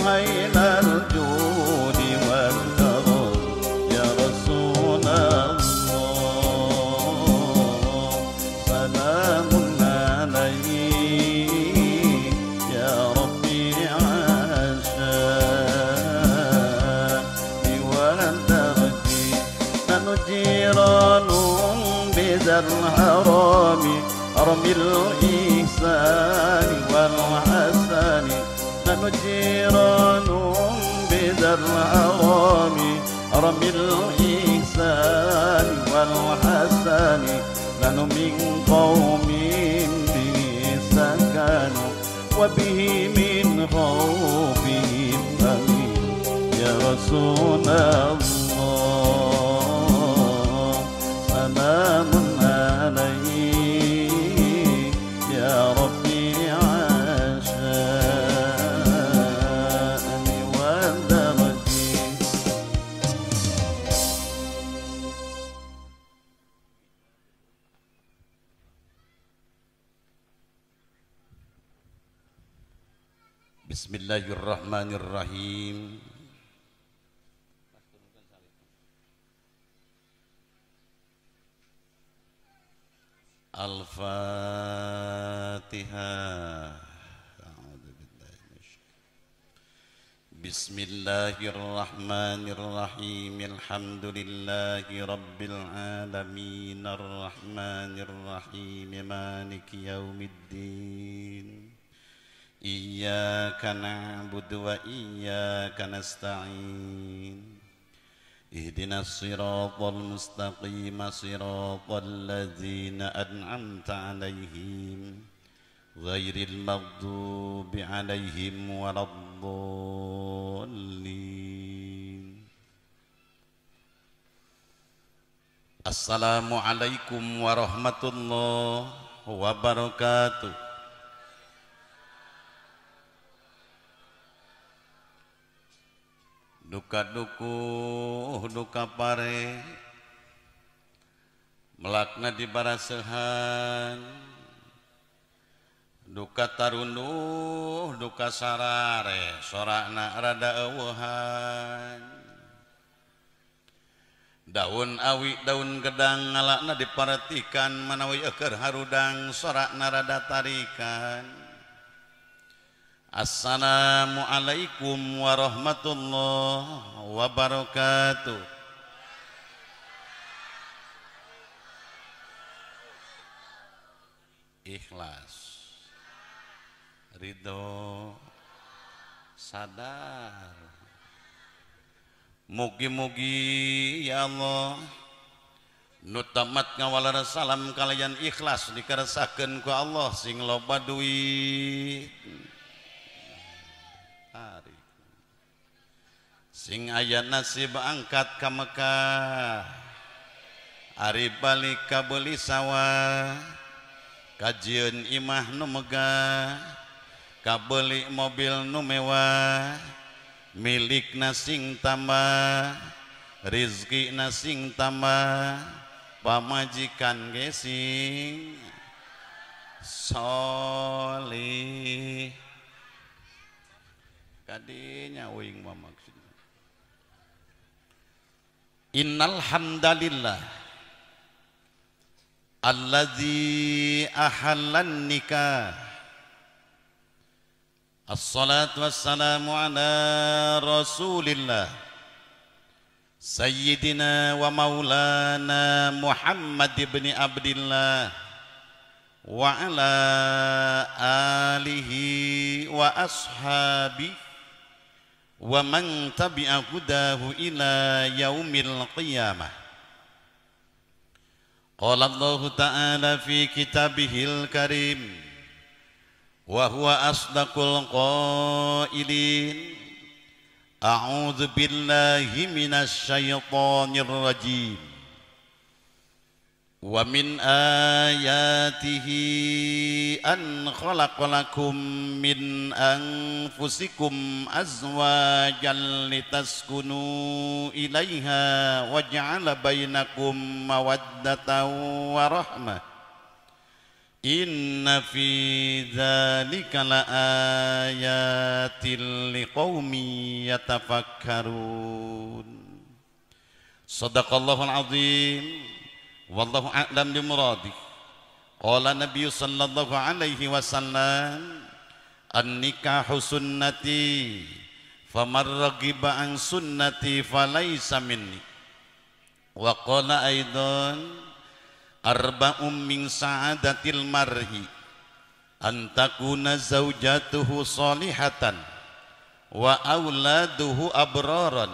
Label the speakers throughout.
Speaker 1: سهيل الجود والكرم يا رسول الله سلام عليك يا ربيع الشام والدرج. نحن جيران بذا الحرام حرم الإحسان والحسن. نحن جيران بذا الحرام حرم الإحسان والحسن. نحن من قوم به سكنوا وبه من خوفهم أمين يا رسول الله سلام عليك يا ربيع الشأن والدرج. Bismillahirrahmanirrahim. Al-Fatihah. Bismillahirrahmanirrahim. Alhamdulillahi rabbil alamin. Arrahmanirrahim. Maliki yaumiddin. Iyyaka na'budu wa iyyaka nasta'in. Ihdinas siratal mustaqim siratal ladzina an'amta 'alaihim ghairil maghdubi 'alaihim waladdallin. Assalamualaikum warahmatullahi wabarakatuh. Duka dukuh duka pare melakna di barasehan, duka tarunduh duka sarare sorakna rada eueuhan. Daun awi daun gedang ngalakna diparetikan manawi eukeur harudang sorakna rada tarikan. Assalamualaikum warahmatullahi wabarakatuh. Ikhlas, ridho, sadar. Mugi-mugi ya Allah nu tamat ngawalar salam kalian ikhlas dikeresakeun ku Allah sing loba duit, sing aya nasib angkat ka Mekah, ari balik ka beuli sawah, kajieun imah nu megah, kabeuli mobil nu mewah, milikna sing tambah, rizkina sing tambah, pamajikan ge sing soleh. Kadinya uing mah maksudna. Innal hamdalillah allazi ahallan nikah. Assalatu wassalamu ala rasulillah sayyidina wa maulana Muhammad ibn Abdillah wa ala alihi wa ashabi wa man tabi'a hudahu ila yaumil qiyamah. Qala Allah ta'ala fi kitabihil karim wa huwa asdaqul qailin. A'udzu billahi minasy syaithanir rajim. Wa min ayatihi an khalaqalakum min anfusikum azwajan litaskunu ilaiha wa ja'ala bainakum mawaddatan wa rahmah. Inna fi dzalika laayatil liqaumin yatafakkarun. Sadaqallahul azim. Wallahu a'lam bimuradih. Qala Nabi sallallahu alaihi wasallam, an-nikahu sunnati faman raghiba an sunnati falaysa minni. Wa qala aidan, arba'um min sa'adatil mar'i an takuna zawjatuhu salihatan wa auladuhu abraran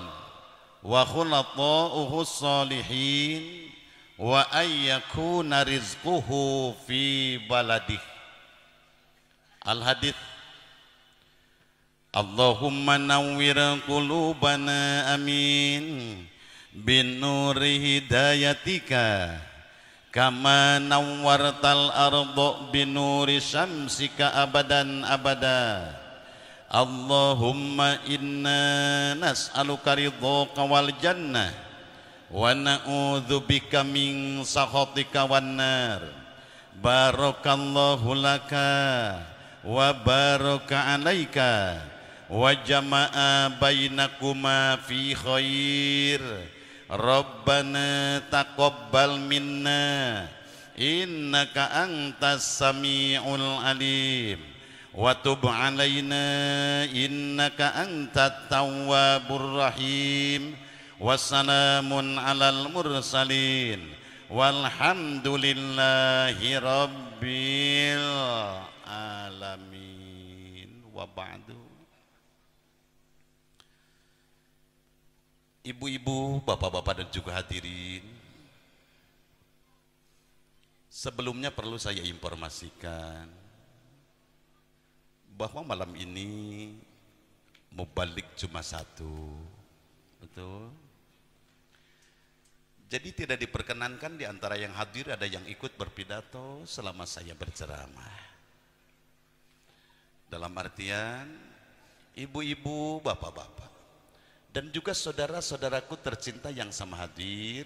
Speaker 1: wa khulata'uhu salihin wa ayyakuna rizquhu fi baladih. Al hadits. Allahumma nawwir qulubana amin bin nuri hidayatika kama nawwartal arda binuri syamsika abadan abada. Allahumma inna nas'aluka ridhaka wal jannah wa na'udzubika min sakhatika wan nar. Barakallahu laka wa baraka alaika wa jama'a bainakuma fi khair. Rabbana taqabbal minna innaka antas samiul alim wa tub alaina innaka antat tawwabur rahim. Wassalamun alal mursalin walhamdulillahi rabbil alamin. Wa ba'du. Ibu-ibu, bapak-bapak dan juga hadirin, sebelumnya perlu saya informasikan bahwa malam ini mubalik cuma satu, betul? Jadi tidak diperkenankan di antara yang hadir ada yang ikut berpidato selama saya berceramah. Dalam artian, ibu-ibu, bapak-bapak, dan juga saudara-saudaraku tercinta yang sama hadir,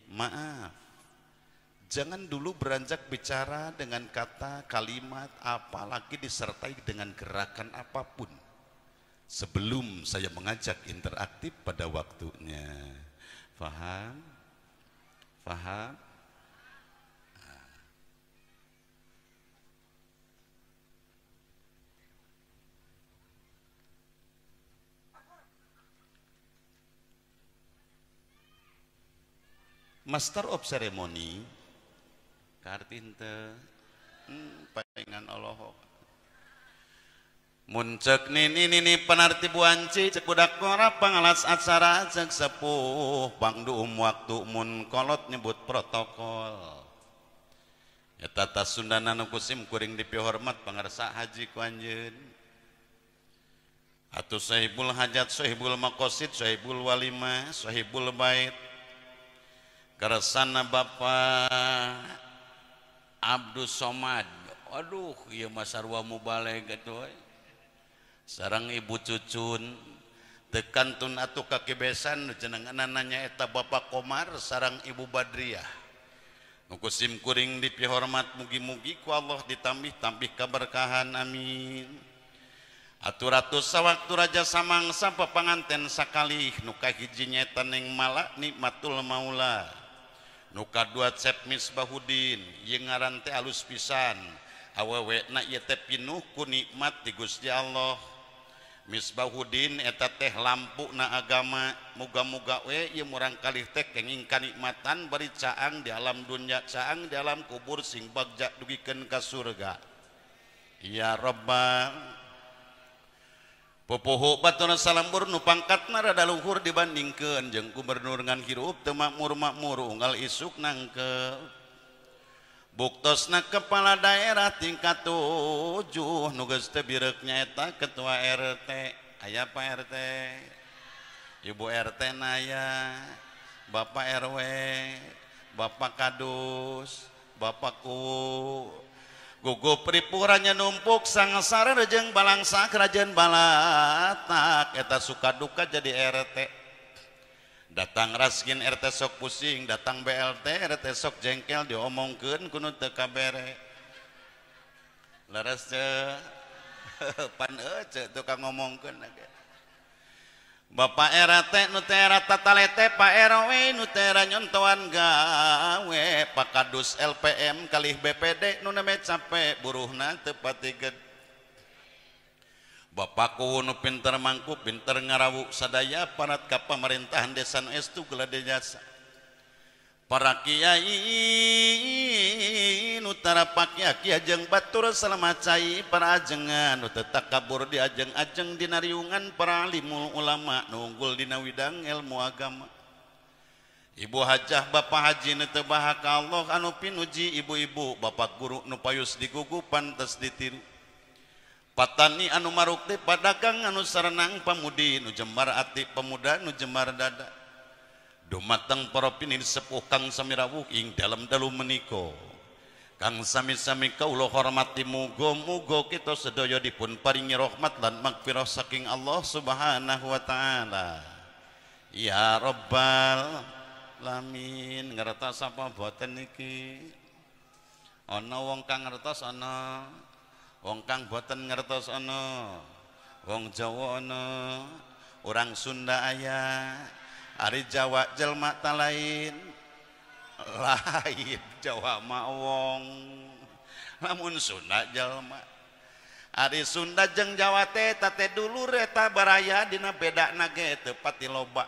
Speaker 1: maaf, jangan dulu beranjak bicara dengan kata, kalimat, apalagi disertai dengan gerakan apapun sebelum saya mengajak interaktif pada waktunya. Faham? Faham? Master of Ceremony kartinte palingan olohok muncek nini nini penarti buanci cek budak ngora pangalas acara cek sepuh pangduum waktu mun kolot nyebut protokol eta tas Sundana nu kusim kuring dipihormat pangarsa haji ku anjeun atuh sahibul hajat sahibul maqasid sahibul walimah sahibul bait. Kersana Bapak Abdus Somad, aduh ieu mah sarua mubalig atuh sareng Ibu Cucun teu kantun atuh kakibesan nu jenengan nanya eta Bapak Komar sareng Ibu Badriah. Nu kusim kuring dipihormat mugi-mugi ku Allah ditambih-tambih kaberkahan amin. Atur ratus sawaktu raja samangsa papanganten sakalih nu kahiji nyaeta ning Mala Nikmatul Maula. Nu kadua Cep Misbahudin ieu ngaran teh alus pisan awewena ieu teh pinuh ku nikmat di Gusti Allah. Misbahudin eta teh lampuna agama, muga-muga we ieu murang kalih teh kenging kanikmatan bari caang di alam dunya caang di alam kubur sing bagja dugikeun ka surga. Ya Rabbal. Popoho batur salambur nu pangkatna rada luhur dibandingkeun jeung gubernur ngan hirup teu makmur-makmur unggal isuk nangkep. Buktosna kepala daerah tingkat 7 nu geus teu bireuk nyaeta ketua RT. Aya Pak RT, Ibu RT naya, Bapak RW, Bapak Kadus, Bapak Kuwu. Gugup ripuranya numpuk sangsara jeung balangsa kerajaan balatak eta suka duka jadi RT. Datang raskin RT sok pusing, datang BLT RT sok jengkel diomongkeun ku nu teu kabere. Leres ce pan ece tukang ngomongkeun ge. Bapak era teh nu teh era tatalete Pak RW nu teh era nyontoan gawe Pak Kadus LPM kalih BPD nu neme capek buruhna teu pati gede. Bapakku nu pinter mangku pinter ngarawu sadaya parat ka pamerintahan desa nu estu gelade jasa. Para kiai nu tara pakia jeung batur salama cai para ajengan nu teu takabur di ajeng-ajeng dina riungan para alimul ulama nu unggul dina widang ilmu agama. Ibu hajah bapak haji nu teu bahak Allah anu pinuji ibu-ibu bapak guru nu payus digugu pantes ditiru. Patani anu marukti padagang anu sarenang pamudi nu jembar ati pemuda nu jembar dada. Dumateng para pinir sepuh kang sami rawuh ing dalem dalu menika. Kang sami-sami kawula hormati muga-muga kita sedaya dipun paringi rahmat lan magfirah saking Allah Subhanahu wa taala. Ya Rabbal alamin. Ngertos apa boten niki? Ana wong kang ngertos ana, wong kang boten ngertos ana, wong Jawa ana, orang Sunda aya. Ari Jawa jelma ta lain lain Jawa mah wong lamun Sunda jelma. Ari Sunda jeung Jawa teh tate dulur eta baraya dina bedana ge teu pati loba.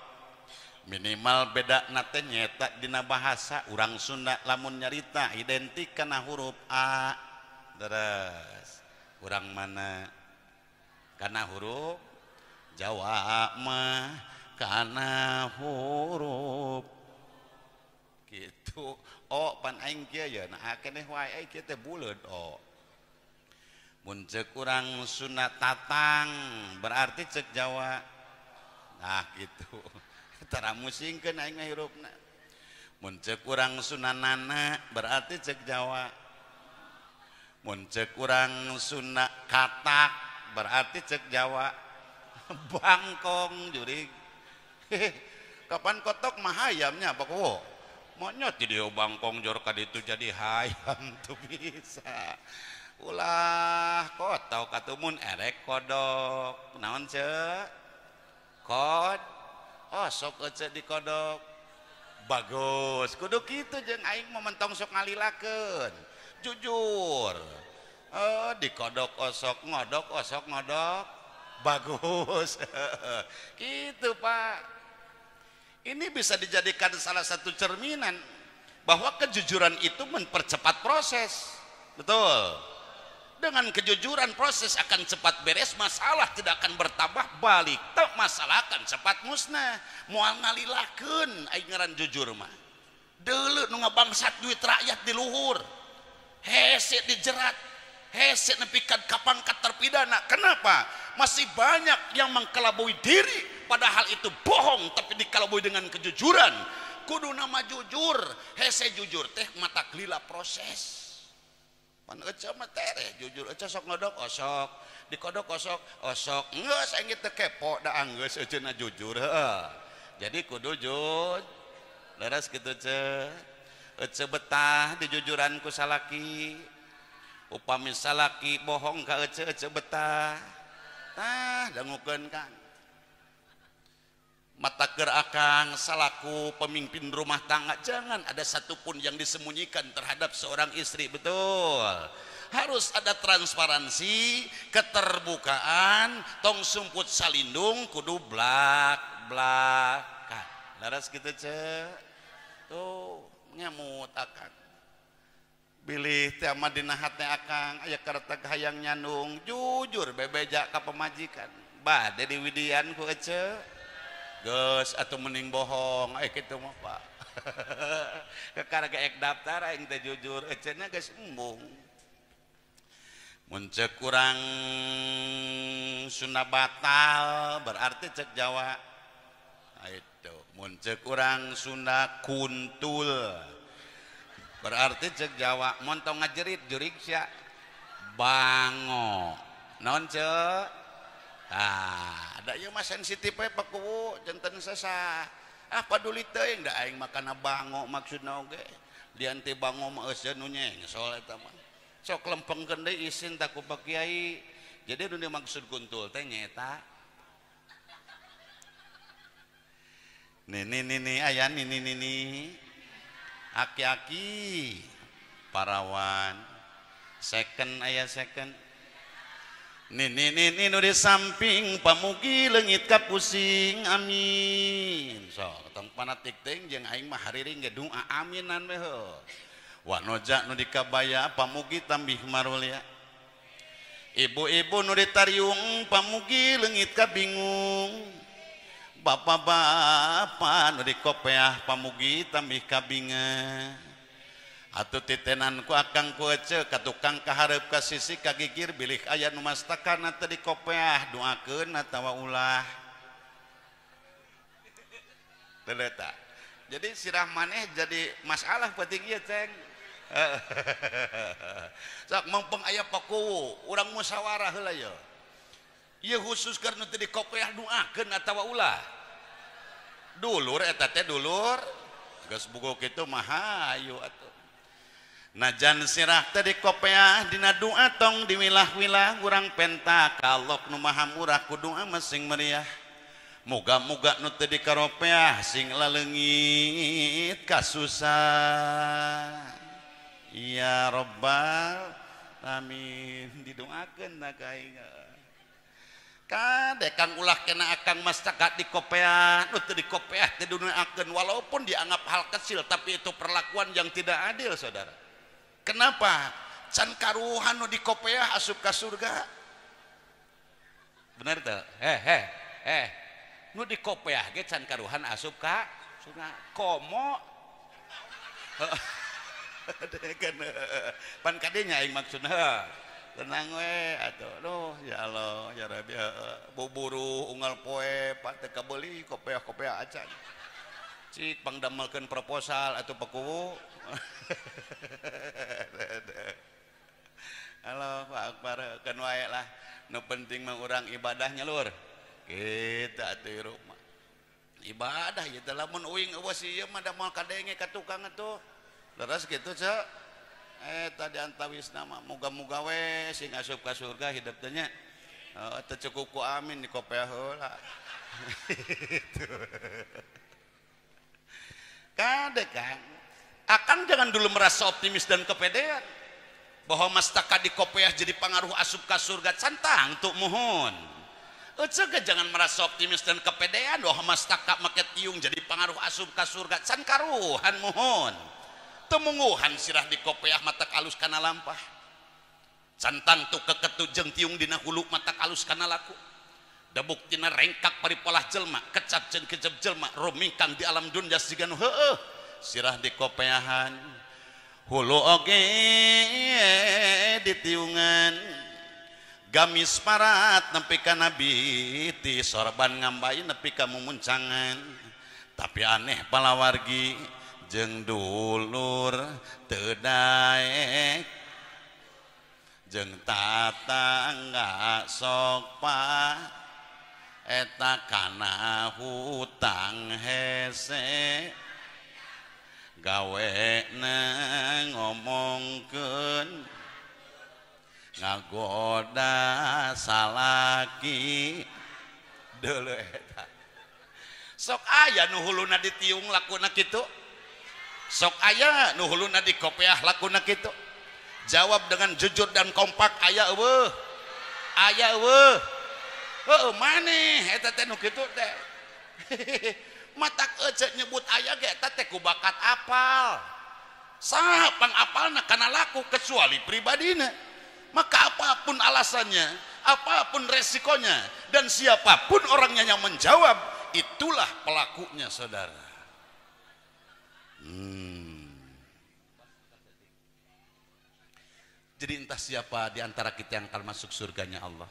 Speaker 1: Minimal bedana teh nyaeta dina bahasa urang Sunda lamun nyarita identik kana huruf A. Terus urang mana kana huruf Jawa mah kana huruf gitu. Oh pan aing kieu ya nah keneh wae aing kieu teh buleud oh. Mun ceuk urang Sunda tatang berarti ceuk Jawa. Nah gitu. Tara musingkeun aing mah hirupna. Mun ceuk urang Sunda nana berarti ceuk Jawa. Mun ceuk urang Sunda katak berarti ceuk Jawa. Bangkong jurig. Kapan kotok mah hayamnya apa kowo? Monyot di dia bangkong jor ka ditu jadi hayam tuh bisa. Ulah kotok katumun erek kodok. Naon ce? Kod. Oh sok ece di kodok. Bagus. Kudu kitu jeung aing mah mentong sok ngalilakeun. Jujur. Di kodok osok ngodok osok ngodok. Bagus. Gitu Pak. Ini bisa dijadikan salah satu cerminan bahwa kejujuran itu mempercepat proses. Betul. Dengan kejujuran proses akan cepat beres, masalah tidak akan bertambah balik. Tak masalah akan cepat musnah. Moal ngalilakeun aing ngaran jujur mah. Deuleu nu ngabangsat duit rakyat di luhur. Hese dijerat. Hese nepikan ka pangkat terpidana. Kenapa? Masih banyak yang mengkelabui diri padahal itu bohong tapi dikelabui dengan kejujuran. Kudu nama jujur, hese jujur teh mata kelila proses. Pan ece mah tereh jujur ece sok ngodok osok, dikodok osok, osok. Geus aing teu kepo da anggeus eceuna jujur heuh. Jadi kudu jujur. Leres kitu ce. Ece betah dijujuran ku salaki. Upami salaki bohong ka ece ece betah. Tah dangukeun kan. Mata akang salaku pemimpin rumah tangga jangan ada satupun yang disembunyikan terhadap seorang istri. Betul. Harus ada transparansi, keterbukaan, tong sumput salindung kudu blak-blakan. Laras gitu ce. Tuh ngemut akang. Bilih teh ama dina hate akang aya karteg hayang nyandung jujur bebeja ka pamajikan. Bade diwidian ku ece. Geus atuh mending bohong kitu mah Pak. Kakara ge ek daftar aing teh jujur ecena geus embung. Mun ceuk urang Sunda batal berarti ceuk Jawa. Nah, itu mun ceuk urang Sunda kuntul berarti ceuk Jawa. Mun tong ngajerit jurig sia bango. Naon ceuk? Ah, ada ieu mah sensitif we Pak Kuwu janten sesah. Ah paduli teuing da aing makana bango maksudna oge. Lian teh bango mah euseun nu nyengsol eta mah. Sok lempengkeun deui isin tak ku Pak Kiai. Jadi nu dimaksud kuntul teh nyaeta nini nini aya nini nini aki-aki parawan second aya second nini nini nu di samping pamugi leungit ka pusing amin. Sok tong panatik teuing jeung aing mah hariring ge doa aminan we heuh. Wanoja nu di kabaya pamugi tambih marulia. Ibu-ibu nu di tariung pamugi leungit ka bingung. Bapak-bapak nu di kopeah pamugi tambih kabinga. Atuh titenan ku akang ku ece ka tukang kahareup ka sisi kagigir bilih aya nu mastakana teu di kopeah doakeun atawa ulah. Teu eta. Jadi sirah maneh jadi masalah penting ieu ceng. Sok mempeng aya pakuwu urang musyawarah heula ye. Ieu khusus karena teu di kopeah doakeun atawa ulah. Dulur eta teh dulur geus bugo kitu mah hayu atuh. Najan sirah teh di kopeah dina doa tong diwilah-wilah urang penta kalok nu maha murah ku doa masing meriah. Moga-moga nu teu dikaropeah sing laleungit kasusah. Ya Rabbal amin didoakeun na ka aing. Kade kang ulah kena akang masyarakat di kopeah nu teu di kopeah teu didoakeun walaupun dianggap hal kecil tapi itu perlakuan yang tidak adil saudara. Kenapa? Can karuhan nu di kopeah asup ka surga. Bener teu? Nu di kopeah ge can karuhan asup ka surga. Komo pan kadenya aing maksudna tenang we atuh. Duh ya Allah ya Rabbi buburu unggal poe pak teu kabeuli kopeah-kopeah acan. Cik pangdamelkeun proposal atuh pakuwu. Allahu akbar keun wae lah. Nu penting mah urang ibadahnya lur. Kita atuh hirup mah. Ibadah ieu teh lamun uing eueuh si ieu mah da moal kadenge ka tukang atuh. Leres kitu cek. Tadi antawisna mah moga-moga we sing asup ka surga hidup teh nya. Teu cukup ku amin di kopeah heula. Kade Kang, akan jangan dulu merasa optimis dan kepedean bahwa mastaka di kopeah jadi pengaruh asup ka surga cantang tuh mohon. Ecega jangan merasa optimis dan kepedean bahwa mastaka make tiung jadi pengaruh asup ka surga can karuhan mohon. Temunguhan sirah di kopeah mata alus kana lampah. Cantang tuh keketu jeung tiung dina hulu mata alus kana laku. Debuk tina rengkak paripolah jelma, kecap jeung kecep jelma, rumingkang di alam dunya siga nu heueuh. Sirah di kopeahan, hulu oge ditiungan. Gamis parat nepi ka nabi ti sorban ngambai nepi ka mumuncangan. Tapi aneh palawargi jeung dulur teu daek jeung tatangga sok pa eta kana hutang hese gawena ngomongkeun ngagoda salaki deuleu eta. Sok aya nu huluna ditiung lakuna kitu. Sok aya nu huluna di kopeah lakuna kitu. Jawab dengan jujur dan kompak aya eueuh. Aya eueuh. Heueuh maneh eta teh nu kitu teh. Matak ece nyebut aya ge eta teh ku bakat apal. Saha pangapalna kana laku kecuali pribadina. Maka apapun alasannya, apapun resikonya, dan siapapun orangnya yang menjawab, itulah pelakunya saudara. Jadi entah siapa di antara kita yang akan masuk surganya Allah.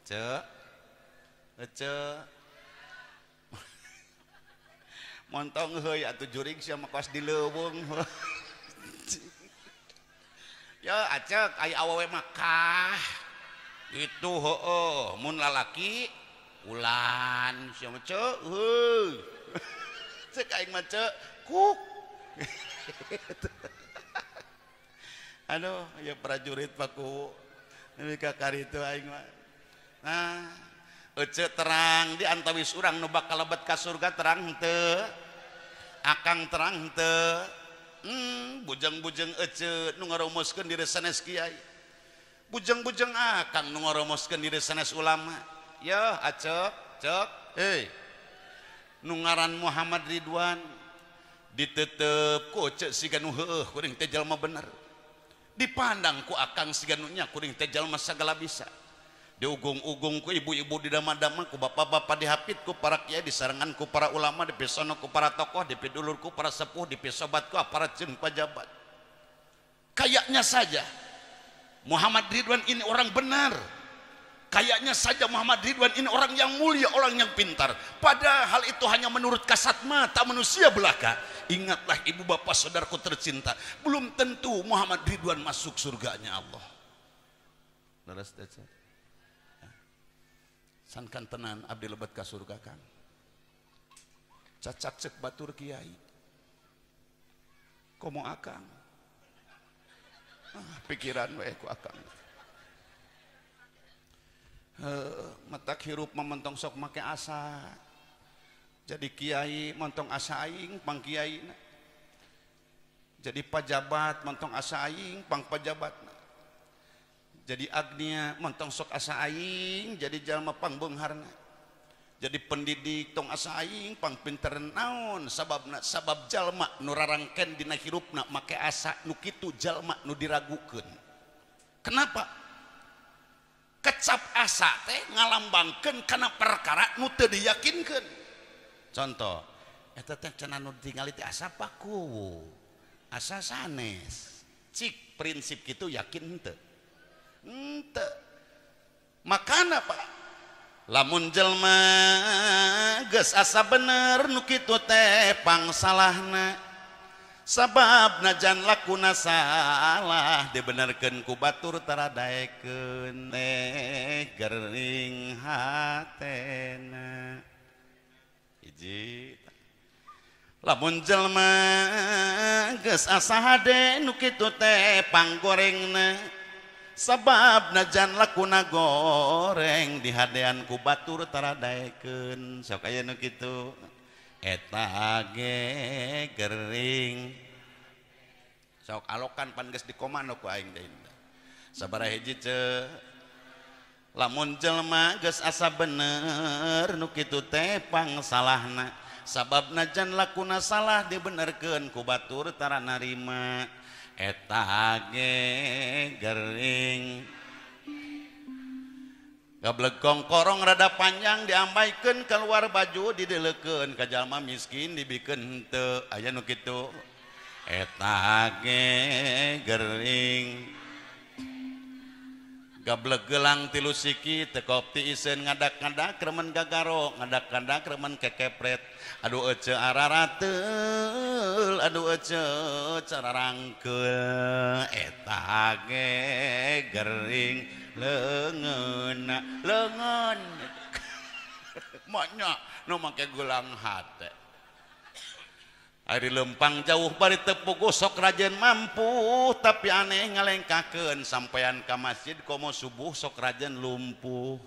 Speaker 1: Cek, cek, montong heuy atuh jurig sia mah kos di leuweung. Ya acek aya awewe mah kah. Itu heueuh mun lalaki ulan sia mah cek heuy. Cek aing mah cek kuk. Aduh, ya prajurit paku nepi ka karitu aing mah. Nah, ece terang di antawis urang nu bakal lebet ka surga terang henteu. Akang terang henteu. Bujeng-bujeng ece nu ngarumuskeun diri sanes kiai. Bujeng-bujeng akang nu ngarumuskeun diri sanes ulama. Yeuh, acep, cek, hei. Nu ngaran Muhammad Ridwan ditetep ku ece siga nu heueuh kuring teh jalma bener. Dipandang ku akang siga nu nya kuring teh jalma sagala bisa. Diugung-ugung ku ibu-ibu di dama-dama, ku bapak-bapak dihapit ku para kiai, disarengan ku para ulama, dipisono ku para tokoh, dipidulur ku para sepuh, dipisobat ku aparat jeung pajabat. Kayaknya saja Muhammad Ridwan ini orang benar. Kayaknya saja Muhammad Ridwan ini orang yang mulia, orang yang pintar. Padahal itu hanya menurut kasat mata manusia belaka. Ingatlah ibu bapak saudaraku tercinta, belum tentu Muhammad Ridwan masuk surganya Allah. Leres teh. Sankan tenan abdi lebet ka surga kan. Cacak cek batur kiai. Komo akang. Ah, pikiran we ku akang. Matak hirup mementong sok make asa. Jadi kiai montong asa aing pang kiai. Jadi pajabat montong asa aing pang pajabat. Jadi agnia montong sok asa aing jadi jalma pangbeungharna. Jadi pendidik tong asa aing pang pinter naon sababna, sabab jalma nu rarangken dina hirupna make asa nu kitu jalma nu diragukeun. Kenapa? Kecap asa teh ngalambangkeun kana perkara nu teu diyakinkeun. Contoh, eta teh cenah nu ditingali teh asa paku, asa sanes. Cik prinsip kitu yakin henteu? Henteu. Makana Pak, lamun jelma geus asa bener nu kitu teh pangsalahna. Sabab najan lakuna salah dibenerkeun ku batur tara daekeun teh gering hatena. Hiji. Lamun jelma geus asa hade nu kitu teh panggorengna. Sabab najan lakuna goreng dihadean ku batur tara daekeun. Sok aya nu kitu. Eta ge gering. Sok alokan pan geus dikomando ku aing deui. Sabaraha hiji ce. Lamun jelma geus asa bener nu kitu teh pangsalahna. Sabab najan lakuna salah dibenerkeun ku batur tara narima. Eta ge gering. Gableg kongkorong rada panjang diambaikeun keluar baju dideleukeun ka jalma miskin dibikeun henteu aya nu kitu. Eta ge gering. Gableg gelang tilu siki teu kopti iseun ngadak-ngadak remen gagaro ngadak-ngadak remen kekepret. Aduh ece ararateul aduh ece cararangkeul. Eta ge gering leungeun leungeun. Maknya nu make gelang hate. Ari lempang jauh bari teu puguh sok rajen mampu tapi aneh ngalengkakeun sampean ka masjid komo subuh sok rajen lumpuh.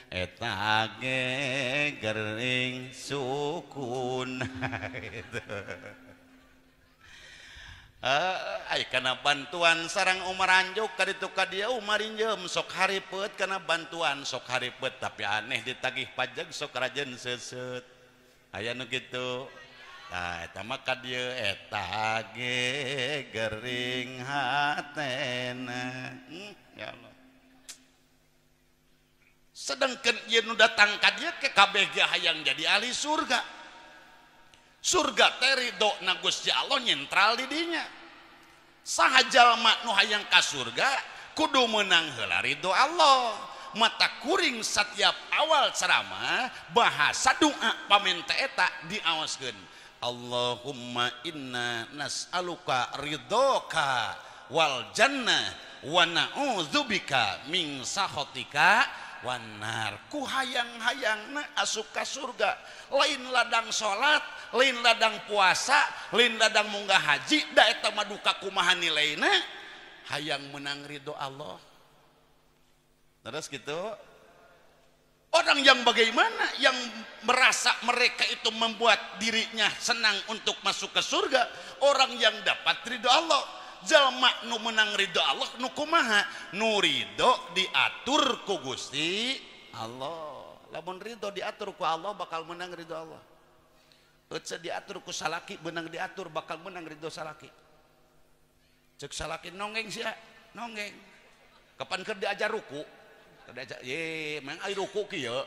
Speaker 1: Eta ge gering sukun. Gitu. Ay kana bantuan sarang Umar anjuk kaditu ka dieu Umar injem sok haripet kana bantuan sok haripet tapi aneh ditagih pajak sok rajen seuseut. Aya nu kitu. Tah eta mah ka dieu eta ge gering hatena. Ya Allah. Sedangkan ieu nu datang ka dieu ke kabeh ge hayang jadi ahli surga. Surga teh ridho na Gusti Allah nyentral di dinya. Saha jalma nu hayang ka surga kudu meunang heula ridho Allah. Mata kuring setiap awal ceramah bahasa doa pamenta eta diawaskeun. Allahumma inna nas'aluka ridhoka wal jannah wa na'udzubika min sakhatika wan nar. Ku hayang-hayangna asup ka surga, lain ladang salat, lain ladang puasa, lain ladang munggah haji, da eta mah duka kumaha nilaina. Hayang menang ridho Allah. Terus gitu. Orang yang bagaimana yang merasa mereka itu membuat dirinya senang untuk masuk ke surga, orang yang dapat ridho Allah. Jalma nu menang ridho Allah nu kumaha? Nu ridho diatur ku Gusti Allah. Lamun ridho diatur ku Allah bakal menang ridho Allah. Ece diatur ku salaki menang diatur bakal menang ridho salaki. Cek salaki nonggeng sia, nonggeng. Kapan keur diajar ruku? Keur diajar ye, mang ai ruku kieu.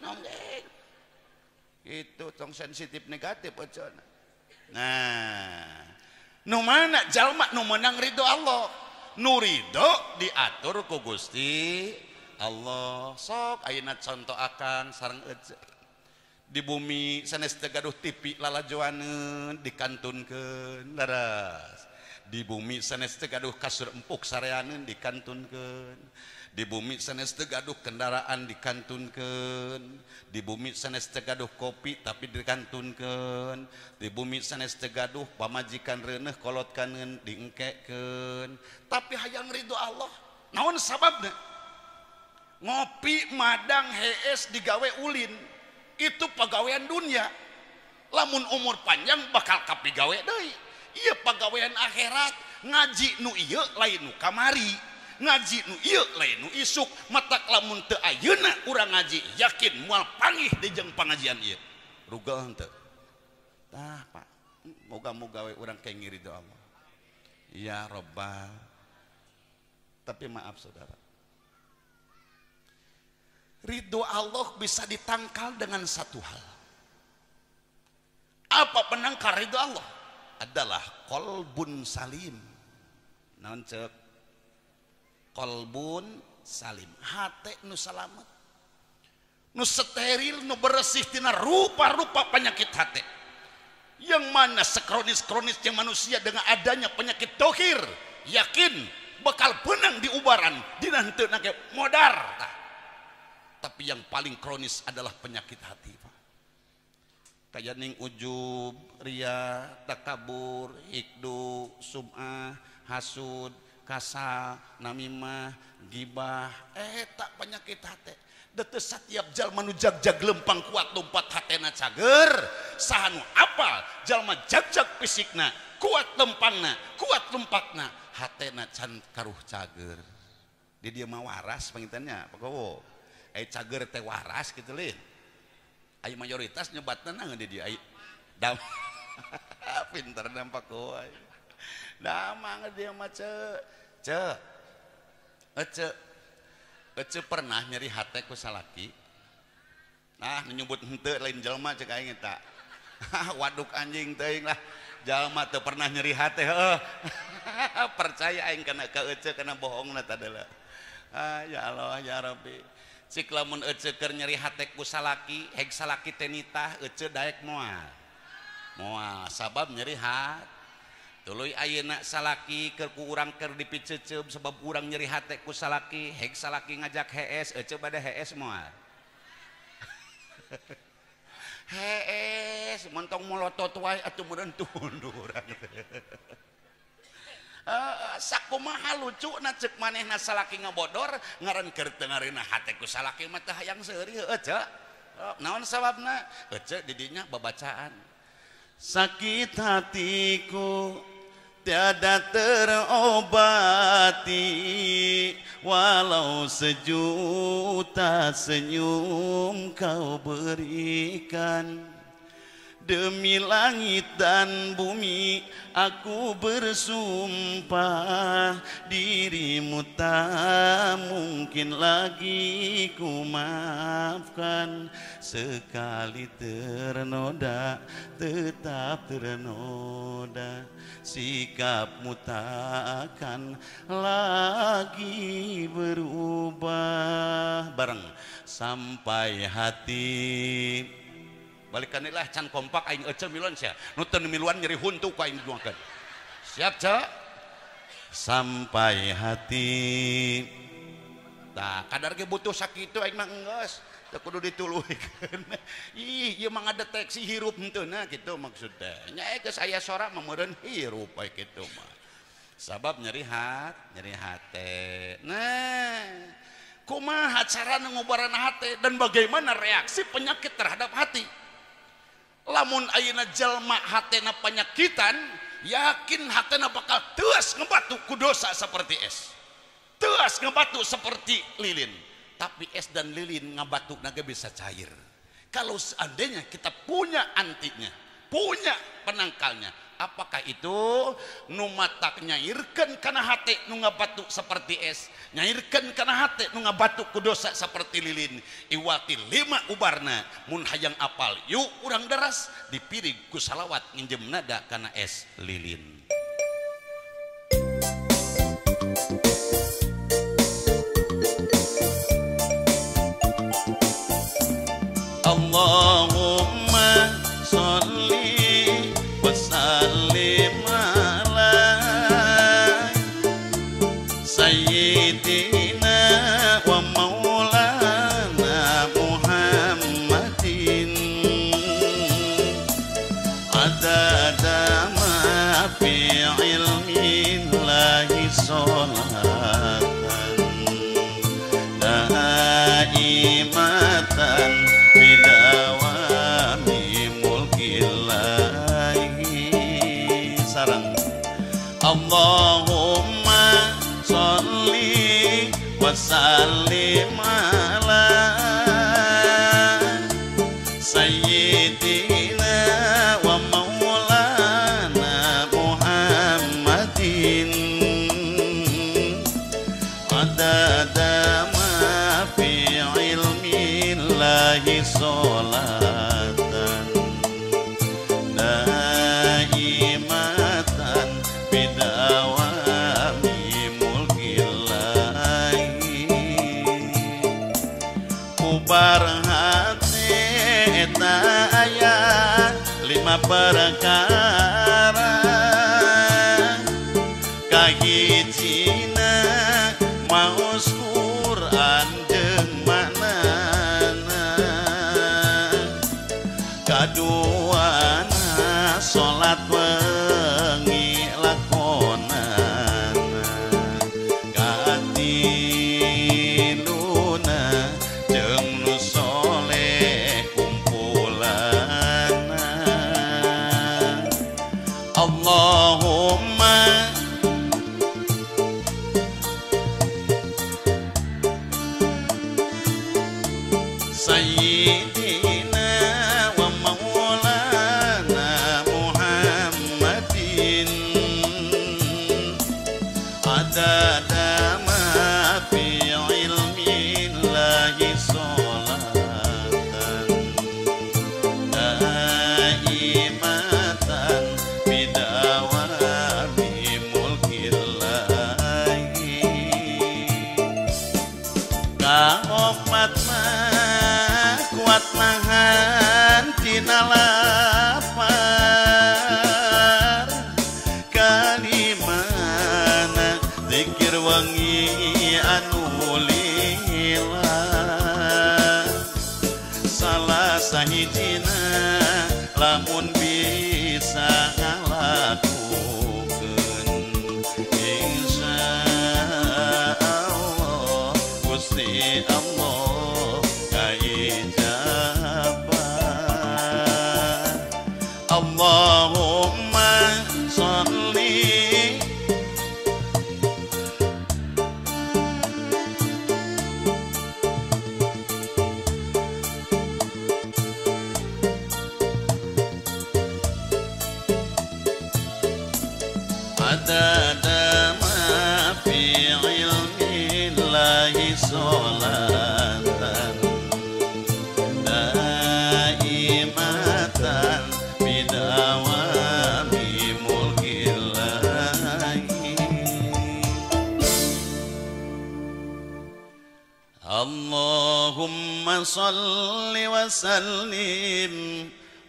Speaker 1: Nonggeng. Itu tong sensitif negatif ece. Nah, nu mana jalma nu menang ridho Allah? Nu ridho diatur ku Gusti Allah. Sok ayeuna conto akang sareng ece. Di bumi sanes teu gaduh TV lalajoaneun dikantunkeun leres. Di bumi sanes teu gaduh kasur empuk sareaneun dikantunkeun. Di bumi sanes teu gaduh kendaraan dikantunkeun. Di bumi sanes teu gaduh kopi tapi dikantunkeun. Di bumi sanes teu gaduh pamajikan reuneuh kolot kaneun diengkekeun. Tapi hayang ridho Allah. Naon sababna? Ngopi madang hees digawe ulin. Itu pagawean dunia. Lamun umur panjang bakal kapigawe deui. Iya pagawean akhirat, ngaji nu ieu lain nu kamari, ngaji nu ieu lain nu isuk. Matak lamun teu ayeuna urang ngaji yakin moal panggih di jeung pangajian ieu. Rugel henteu? Tah Pak, moga-moga we urang kenging ridho Allah. Ya Robbal. Tapi maaf saudara, ridho Allah bisa ditangkal dengan satu hal. Apa penangkal ridho Allah? Adalah kolbun salim. Naon cek? Kolbun salim, hate nu salamet, nu steril, nu bersih tina rupa-rupa penyakit hate. Yang mana sekronis-kronisnya manusia dengan adanya penyakit dohir, yakin bakal benang di ubaran dina henteu nake modar. Tah. Tapi yang paling kronis adalah penyakit hati, Pak. Kayak ning ujub, ria, takabur, hikdu, sum'ah, hasud, kasal, namimah, gibah, tak penyakit hati. Dete setiap jalma nu jag-jag lempang kuat lompat hatena cager, saha nu apal jalma jag-jag fisikna, kuat lempangna, kuat lompatna, hatena can karuh cager. Di dia mah waras pangintennya, Pak Gowo. Cager teh waras gitu lin. Ayo mayoritas nyebatna naon di dia. Dam. Pinter nampak kowe. Damang dia mah ce. Ce. Ece. Ece pernah nyeri hate ku salaki. Nah, nyebut henteu lain jelema cek aing eta. Waduk anjing teuing lah. Jalma teu pernah nyeri hate heuh. Percaya aing kana ka ece kana bohongna tadela. Ah ya Allah ya Rabbi. Cik lamun ece keur nyeri hate ku salaki, heg salaki teh nitah ece daek moal. Moal sabab nyeri hate. Tuluy ayeuna salaki keur ku urang keur dipiceuceum sebab urang nyeri hate ku salaki, heg salaki ngajak hees, ece bade hees moal. Hees, montong molotot wae atuh meureun tunduh urang teh. Sakumaha lucu na cek manehna salaki ngabodor ngaran keur teu ngareunah hate ku salaki mah teu hayang seuri heueuh cek. Naon sababna? Ece di dinya babacaan. Sakit hatiku tiada terobati walau sejuta senyum kau berikan. Demi langit dan bumi aku bersumpah dirimu tak mungkin lagi ku maafkan. Sekali ternoda tetap ternoda, sikapmu takkan lagi berubah. Bareng sampai hati. Balikan lah can kompak aing ece miluan sia. Nu teu miluan nyeri huntu ku aing diduangkeun. Siap, Cek? Sampai hati. Tah, kadar ge butuh sakitu aing mah enggeus. Teu kudu dituluhkeun. Ih, ieu mah ngadeteksi hirup henteu na kitu maksud teh. Nya geus aya sora mah meureun hirup bae kitu mah. Sabab nyeri hate. Nah, kumaha cara ngubaran hate dan bagaimana reaksi penyakit terhadap hati? Lamun ayeuna jalma hatena penyakitan, yakin hatena bakal teuas ngebatu ku dosa seperti es. Teuas ngebatu seperti lilin. Tapi es dan lilin ngebatu naga bisa cair. Kalau seandainya kita punya antinya, punya penangkalnya, apakah itu? Nu matak nyairkeun kana hate nu ngabatu seperti es, nyairkeun kana hate nu ngabatu ku dosa seperti lilin. Iwati lima ubarna, mun hayang apal yuk urang deras dipirig ku salawat nginjem nada kana es lilin. Allahumma sholli wa sallim ala sayyidina wa maulana Muhammadin adada ma fi ilmillahi sholatan daimatan bidawami mulkillahi. Sarang Allahumma sholli wa sallim ala sayyidina wa maulana Muhammadin adada ma fi ilmillahi sholatan daimatan bidawami mulkillahi. Ubar hate eta aya lima perkara, kahijina maos Quran jeung maknana, kaduana salat wengi lakonana, katiluna jeung nu soleh kumpulana. Allahumma sayyidina wa maulana Muhammadin adada ma fi ilmillahi sholatan daimatan bidawami mulkillahi. Kaopat mah kuat nahan tina lapar, kalimana zikir wangi anu lila, salah sahijina lamun bisa ngalakukeun, insya Allah Gusti Allah kaijabah. Allahumma sholli adada ma fi ilmillahi sholatan daimatan bidawami mulkillahi. Allahumma sholli wa sallim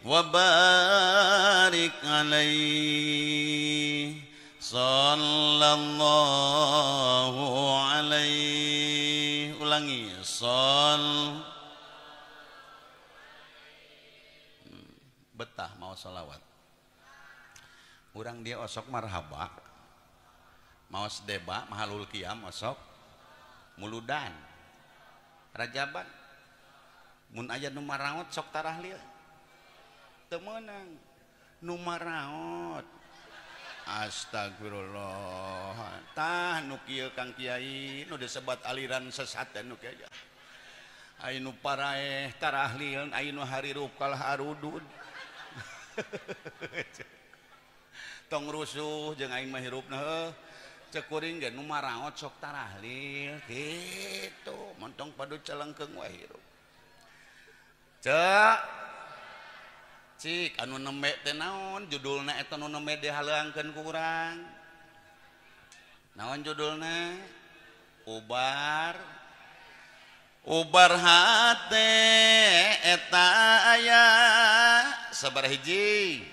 Speaker 1: wa barik alaihi. Sallallahu alaihi. Ulangi sol. Betah mau sholawat. Urang dia osok marhaba. Maos deba mahalul qiyam osok muludan rajaban mun aya nu maraot sok tarahlil teu meunang nu maraot astagfirullah tah nu kieu Kang Kiai nu disebat aliran sesat nu kieu aya nu paraeh tarahlil aya nu harirup kalah arudud tong rusuh jeung aing mah hirupna heuh cek kuring ge nu maraot sok tarahlil kitu montong padu celengkeung wae hirup cek cik anu nembe teh naon judulna eta nu nembe dihaleuangkeun ku urang naon judulna ubar ubar hate eta aya sabaraha hiji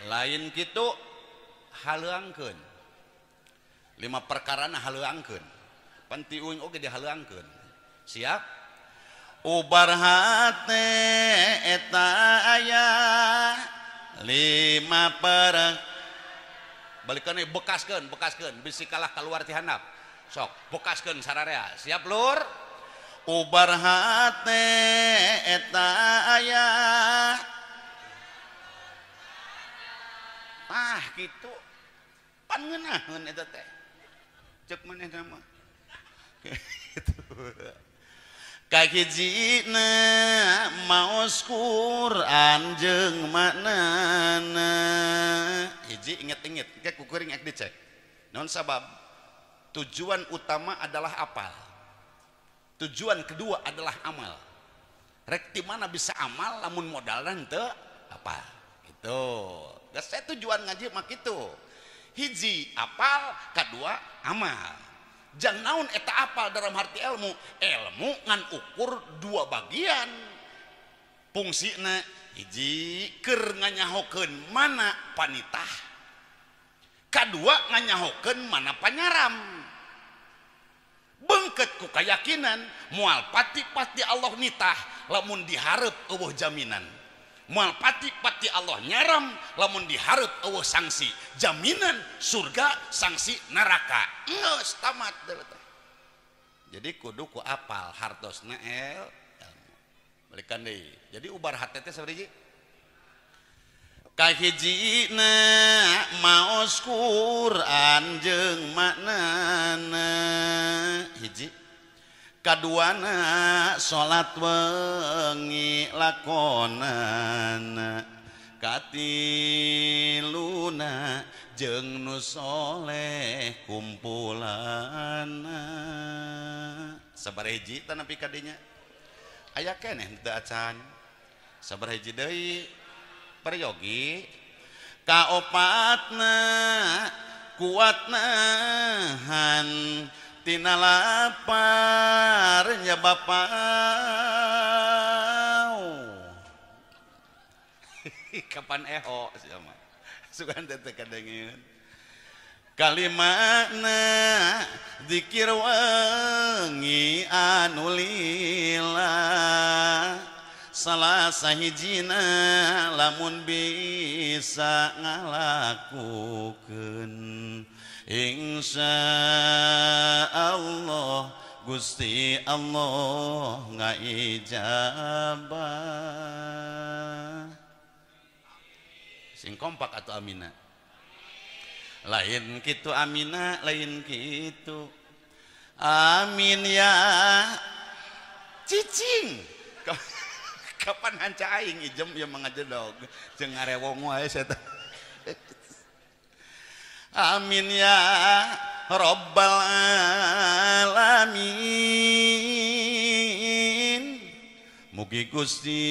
Speaker 1: lain kitu haleuangkeun lima perkarana haleuangkeun pan ti uing oge dihaleuangkeun siap ubar hate eta aya lima per balikan bekaskeun bekaskeun bisi kalah keluar ti handap sok bekaskeun sararea siap lur ubar hate eta aya tah kitu pan ngeunaheun eta teh cek manehna mah kitu kahijina maos Quran jeung maknana hiji inget-inget ke ku kuring ek dicek naon sabab tujuan utama adalah apal tujuan kedua adalah amal rek ti mana bisa amal lamun modalna henteu apal gitu geus saya tujuan ngaji mah kitu hiji apal kadua amal jang naon eta apal dalam arti ilmu ilmu ngan ukur dua bagian fungsina hiji keur nganyahokeun mana panitah kadua nganyahokeun mana panyaram bengket ku kayakinan moal pati-pati Allah nitah lamun dihareup eueuh jaminan moal pati-pati Allah nyaram lamun dihareup eueuh sanksi jaminan surga sanksi neraka geus tamat teh jadi kudu ku apal hartosna ilmu balikan deui jadi ubar hate teh sabaraha hiji kahijina maos Quran jeung maknana hiji kaduana salat wengi lakonana katiluna jeung nu soleh kumpulana sabaraha hiji tah nepi ka dinya aya keneh teu acan sabaraha hiji deui peryogi kaopatna kuat nahan tina lapar nya bapau kapan eho sia mah sugan teh teu kadengeun kalimana zikir wengi anu lila salah sahijina lamun bisa ngalakukeun insya Allah Gusti Allah ngaijabah sing kompak atau amina lain kitu amina lain kitu amin ya cicing kapan hanca aing ijem ya mangajedog jeung ngarewong wae saya amin ya rabbal alamin mugi Gusti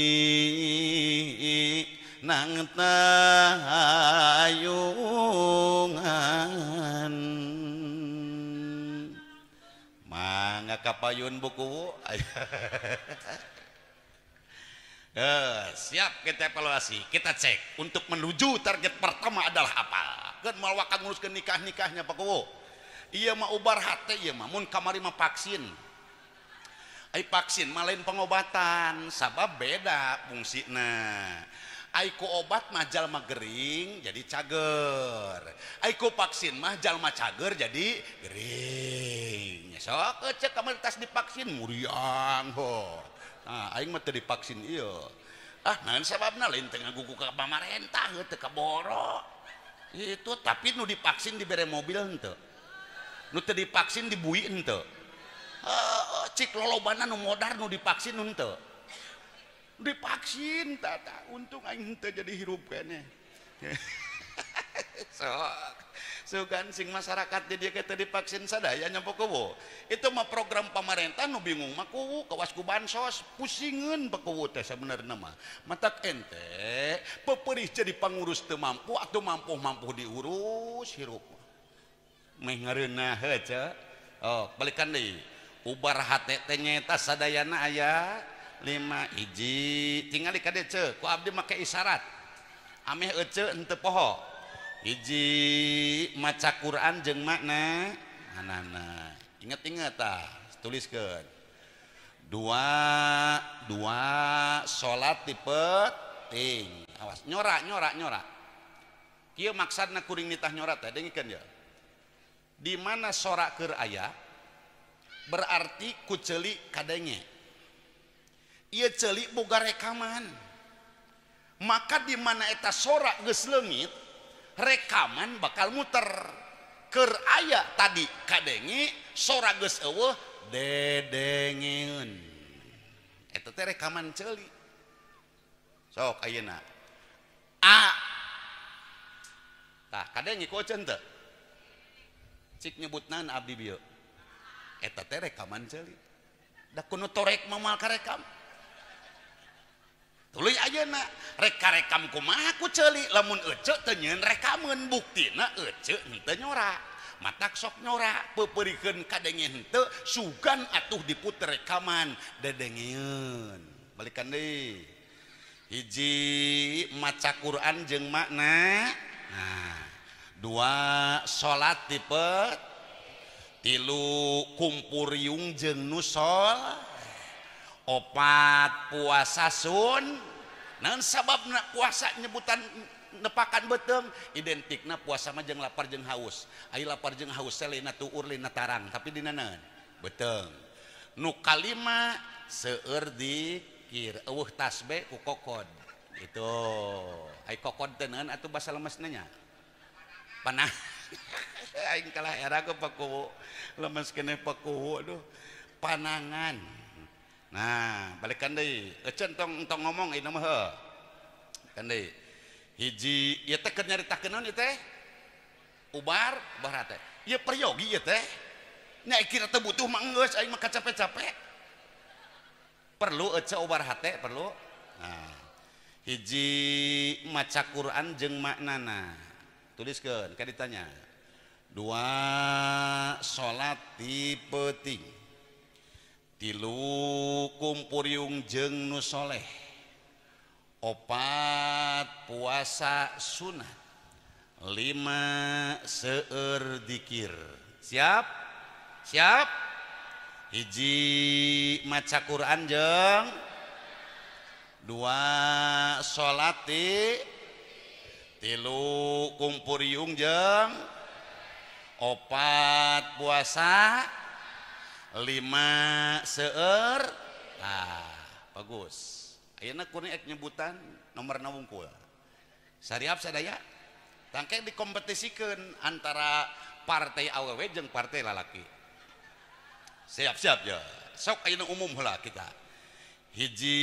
Speaker 1: nang tayungan mangga kapayun buku. Siap kita evaluasi, kita cek untuk menuju target pertama adalah apa. Kan moal wakan nguruskeun nikah-nikahnya Pak Kuwu. Ieu mah ubar hate ieu mah mun kamari mah vaksin. Ai vaksin mah lain pengobatan, sabab beda fungsina. Ai ku obat mah jalma gering jadi cager. Ai ku vaksin mah jalma cager jadi gering. Sok cek kamari tas divaksin muriang ho. Nah, aing mah teu divaksin ieu. Ah, naon sababna lain teu ngagugu ka pamarentah teu kaboro. Itu tapi nu divaksin dibere mobil henteu. Nu teu divaksin dibui henteu. Cik lolobana nu modar nu divaksin henteu. Divaksin tata untung aing henteu jadi hirup keneh. Sok sugan sing masyarakat di dieu teu divaksin sadaya nya pokowo. Itu mah program pamarentah nu bingung mah kuwu kawas ku bansos pusingeun pakuwu teh sabenerna mah. Matak ente peperih jadi pangurus teu mampu atuh mampu-mampu diurus hirup. Meh ngareunah heuh ce. Oh, balikan deui. Ubar hate teh nyaeta sadayana aya 5 hiji tingali ka dieu ce ku abdi make isyarat. Ameh ece henteu poho. Hiji maca Quran jeung makna anana. Ingat-ingat tah, tuliskeun. 2 salat di peuting. Awas nyora nyora nyora. Kieu maksadna kuring nitah nyora teh dengikeun ya. Di mana sora keur aya berarti ku ceuli kadenge. Ieu ceuli boga rekaman. Maka di mana eta sora geus leungit rekaman bakal muter. Keur aya tadi kadenge sora geus eueuh dedengeun. Eta teh rekaman ceuli. Sok ayeuna a tah kadenge ku eceun teu? Cik nyebutna abdi bieu. Eta teh rekaman ceuli. Da kuno torek mah moal karekam. Tuluy ayeuna reka-rekam kumaha ku ceuli lamun ece teu nyieun rekameun buktina ece henteu nyora. Matak sok nyora peupeurikeun kadenge henteu sugan atuh diputer rekaman dedengeun. Balikan deui. Hiji maca Quran jeung makna. Nah, 2 salat di peuting, 3 kumpuriung jeung nu soleh. 4 puasa sun. Naon sababna puasa nyebutan nepakan beuteung identikna puasa mah jeung lapar jeung haus. Ai lapar jeung haus teh lainna tuur lainna tarang tapi dina naon? Beuteung. Nu kalima seueur dikir eueuh tasbih ku kokod. Itu. Ai kokod teh naon atuh basa lemesna nya? Panah. Aing kalah era ke pakuwu. Lemes keneh pakuwu aduh. Panangan. Nah, balikan deui. Eceun tong tong ngomong ieu mah heuh. Balikan deui. Hiji ieu teh keur nyaritakeun naon ieu teh? Ubar, ubar hate. Ieu peryogi ieu teh. Nya kira teu butuh mah geus aing mah kacape-cape. Perlu ece ubar hate, perlu. Nah, hiji maca Quran jeung maknana. Tuliskeun ka ditanya. 2 salat di peuting. 3 kumpuriung jeung nu soleh. 4 puasa sunat. 5 seueur dikir. Siap? Siap? Hiji maca Quran jeung 2 salat 3 kumpuriung jeung 4 puasa 5 seueur. Nah, bagus. Ayeuna kuring ek nyebutan nomorna wungkul. Sariap sadaya tangke dikompetisikeun antara partai awewe jeung partai lalaki. Siap-siap ya. Sok ayeuna umum heula kita. Hiji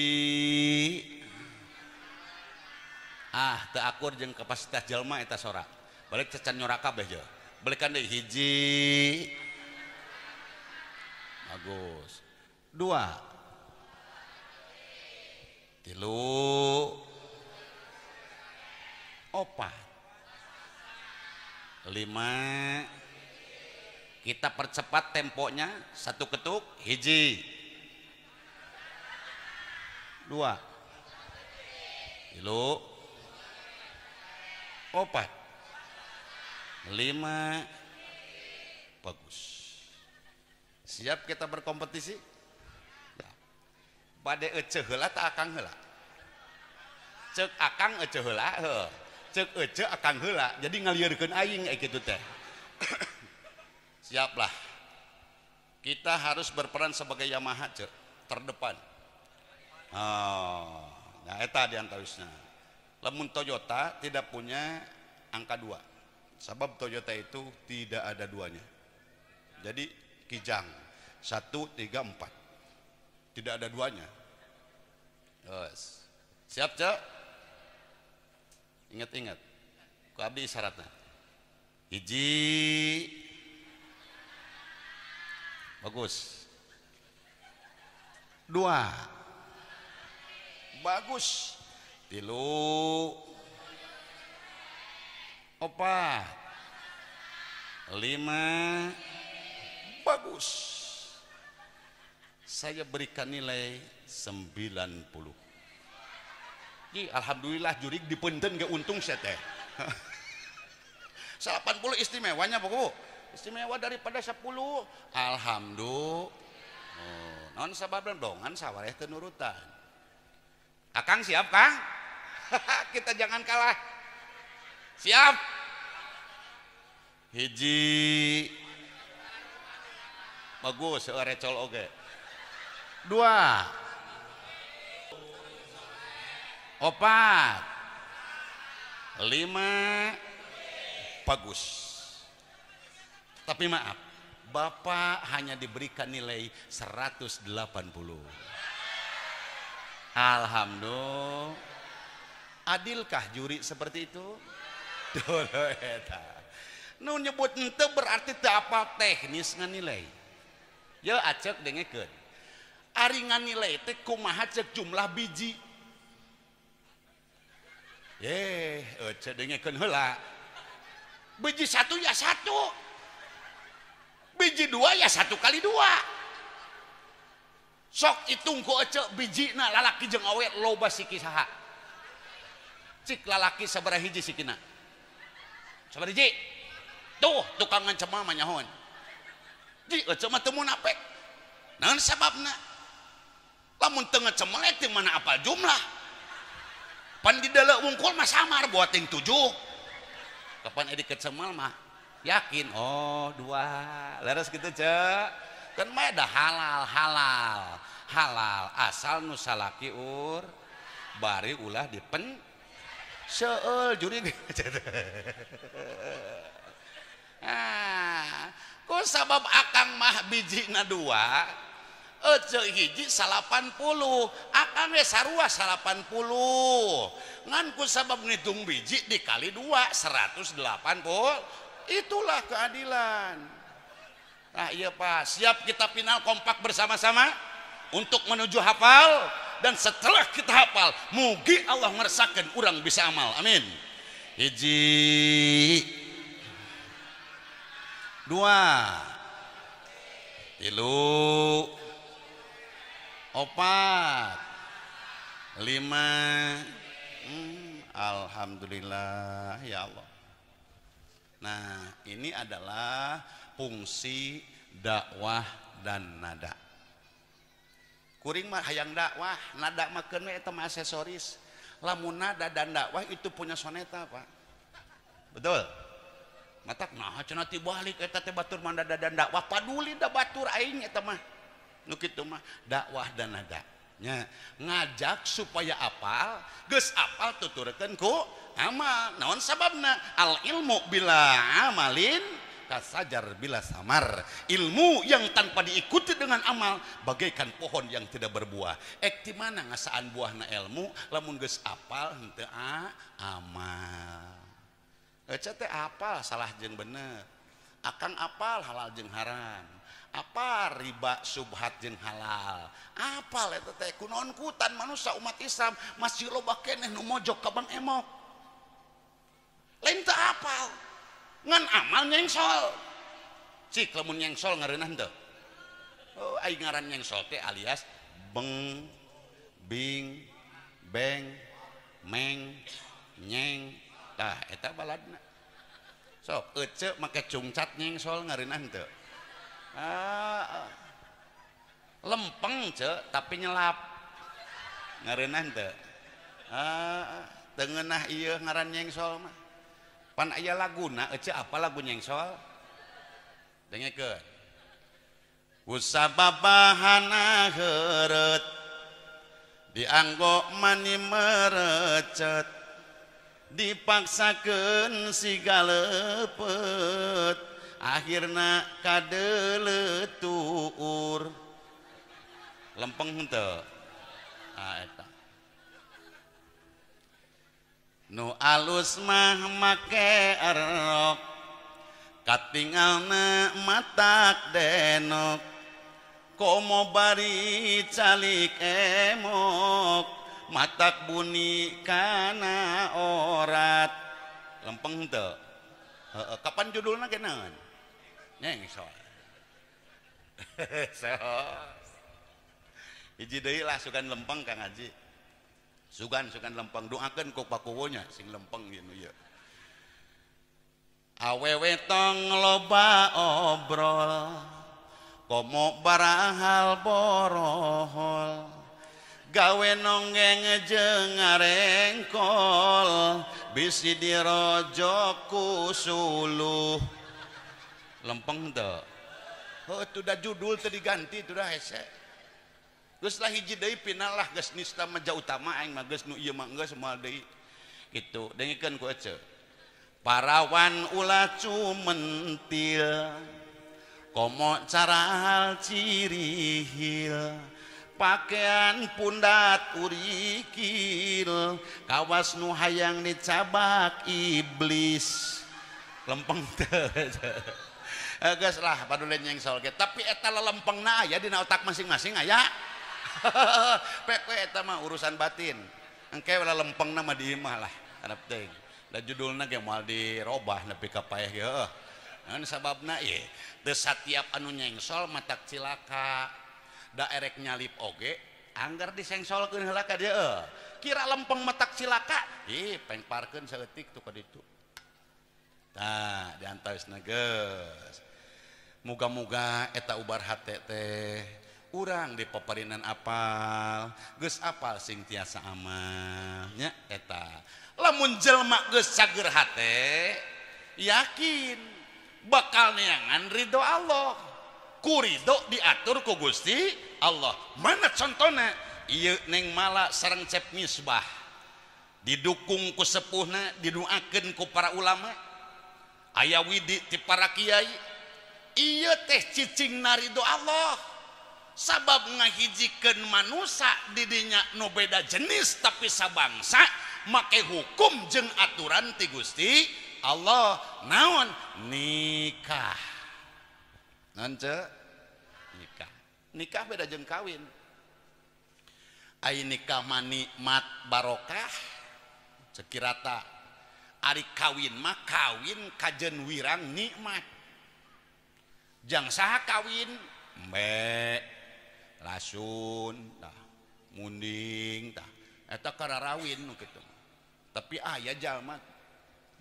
Speaker 1: ah teu akur jeung kapasitas jelema eta sora. Balik cacan nyora kabeh je. Balikan deui hiji. Bagus. 2 3 4 5. Kita percepat temponya. 1 ketuk hiji 2 3 4 5. Bagus. Siap kita berkompetisi? Bade ece heula ta akang heula? Cek akang ece heula heuh. Cek ece akang heula. Jadi ngalieurkeun aing kitu teh. Siaplah. Kita harus berperan sebagai Yamaha cek, terdepan. Oh, nah eta di antawisna. Lamun Toyota tidak punya angka 2. Sebab Toyota itu tidak ada duanya. Jadi kijang 1 3 4. Tidak ada duanya. Yes. Siap, Cek? Ingat-ingat. Ku abdi syaratna. Hiji. Bagus. 2. Bagus. 3. 4. 5. Bagus. Saya berikan nilai 90. Ji, alhamdulillah jurig dipunten ge untung saya teh. 80 istimewanya Bu. Istimewa daripada 10. Alhamdulillah. Oh, non sababna dongan sawareh teu nurutan. Akang siap, Kang? Kita jangan kalah. Siap. Hiji. Bagus, recol oge. 2. 4. 5. Bagus. Tapi maaf, Bapak hanya diberikan nilai 180. Alhamdulillah. Adilkah juri seperti itu? Eta. Nu nyebut henteu berarti teu apal teknis nganilai. Ya acek dengekeun. Ari nganilai teh kumaha cek jumlah biji. Yeh, ecek dengekeun heula. Biji 1 ya 1. Biji 2 ya 1 kali 2. Sok hitung ku ecek bijina lalaki jeung awe loba siki saha. Cik lalaki sabaraha hiji sikina? Sabaraha hiji? Tuh tukang ngancem mah nyahoan. Ji ecek mah teu munafik. Naon sababna? Lamun teu ngecemelek teh mana apal jumlah. Pan di dalam wungkul mah samar buat ting 7. Kapan edi kecemal mah yakin oh 2. Leres gitu cek. Kan mah ada halal halal. Halal asal nu salaki ur bari ulah dipen seueul juri. Ah, ku sabab akang mah bijina 2, ece hiji 80, akang ge sarua 80. Ngan ku sabab ngitung biji dikali 2 180, itulah keadilan. Nah iya Pak, siap kita final kompak bersama-sama untuk menuju hafal, dan setelah kita hafal mugi Allah ngersakeun urang bisa amal. Amin. Hiji, 2, 3, 4, 5. Alhamdulillah ya Allah. Nah ini adalah fungsi dakwah dan nada. Kuring mah hayang dakwah, nada mah keun we eta mah aksesoris. Lamun nada dan dakwah itu punya soneta, Pak. Betul? Matak nah cenah tibalik eta teh batur mah nada dan dakwah, paduli da batur aing eta mah. Nu kitu mah dakwah dan nada. Nya ngajak supaya apal, geus apal tuturkeun ku amal. Naon sababna? Al ilmu bila amalin kasajar bila samar. Ilmu yang tanpa diikuti dengan amal bagaikan pohon yang tidak berbuah. Ek ti mana ngasaan buahna ilmu lamun geus apal henteu amal. Ece teh apal salah jeung bener. Akang apal halal jeung haram. Apa riba subhat jeung halal. Apal eta teh kunaon kutan manusia umat Islam masih loba keneh nu mojok ka Bang Emok. Lain teu apal. Ngan amal nyengsol. Cik lamun nyengsol ngareunah henteu? Oh, ai ngaran nyengsol teh alias beng bing beng meng nyeng. Tah eta baladna. Sok ece make cungcat nyengsol ngareunah henteu? Ah, lempeng cek tapi nyelap ngareunah henteu? Teu ngeunah ieu ngaran nyengsol mah. Pan aya laguna ece apa lagu nyengsol? Dengekeun. Usababahana heureut dianggo mani merecet dipaksakeun siga leupet akhirna kadeuletuur. Lempeng henteu? Ah eta. Nu alus mah make erok katingalna matak denok komo bari calik emok matak buni kana orat. Lempeng teu? Heeh, kapan judulna ge naon? Nyengsol. Hiji deui lah sugan lempeng Kang Haji. Sugan lempeng doakeun ku pakuwonya sing lempeng ieu nu ieu. Awewe tong loba obrol komo barahal borohol gawe nonggeng jeung ngarengkol bisi dirojok ku suluh. Lempeng teu? Heuh, tuh da judul teu diganti tuh da hese. Geus lah hiji deui pinal lah geus nista meja utama aing mah geus nu ieu mah geus moal deui. Kitu dengekeun ku ece. Parawan ulah cumentil komo carahal cirihil pakaian pundat urikil kawas nu hayang dicabak iblis. Lempeng teu? Geus lah padule nyengsol ge tapi eta lelempengna aya dina otak masing-masing aya. Pek we eta mah urusan batin. Engke lelempengna mah di imah lah harap teuing. Da judulna ge moal dirobah nepi ka paeh ge heuh. Naon sababna ieu? Teu satiap anu nyengsol matak cilaka. Da erek nyalip oge anggar disengsolkeun heula ka dieu. Kira lempeng matak cilaka, ih pengparkeun saeutik tuh ka ditu. Tah diantawisna geus. Muga-muga eta ubar hate teh urang dipaparinan apal, geus apal sing tiasa amal nya eta. Lamun jelema geus cager hate yakin bakal neangan ridho Allah. Ku ridho diatur ku Gusti Allah. Mana contona? Ieu Neng Mala sareng Cep Misbah didukung ku sepuhna, didoakeun ku para ulama, aya widi ti para kiai. Ieu teh cicing na ridho Allah. Sabab ngahijikeun manusa didinya nu beda jenis tapi sabangsa make hukum jeung aturan ti Gusti Allah. Naon? Nikah. Naon ce? Nikah. Nikah beda jeung kawin. Ai nikah mah nikmat barokah cekirata. Ari kawin mah kawin kajen wirang nikmat. Jang saha kawin? Embe, lasun, tah, munding, tah. Eta kararawin nu kitu. Tapi aya jalma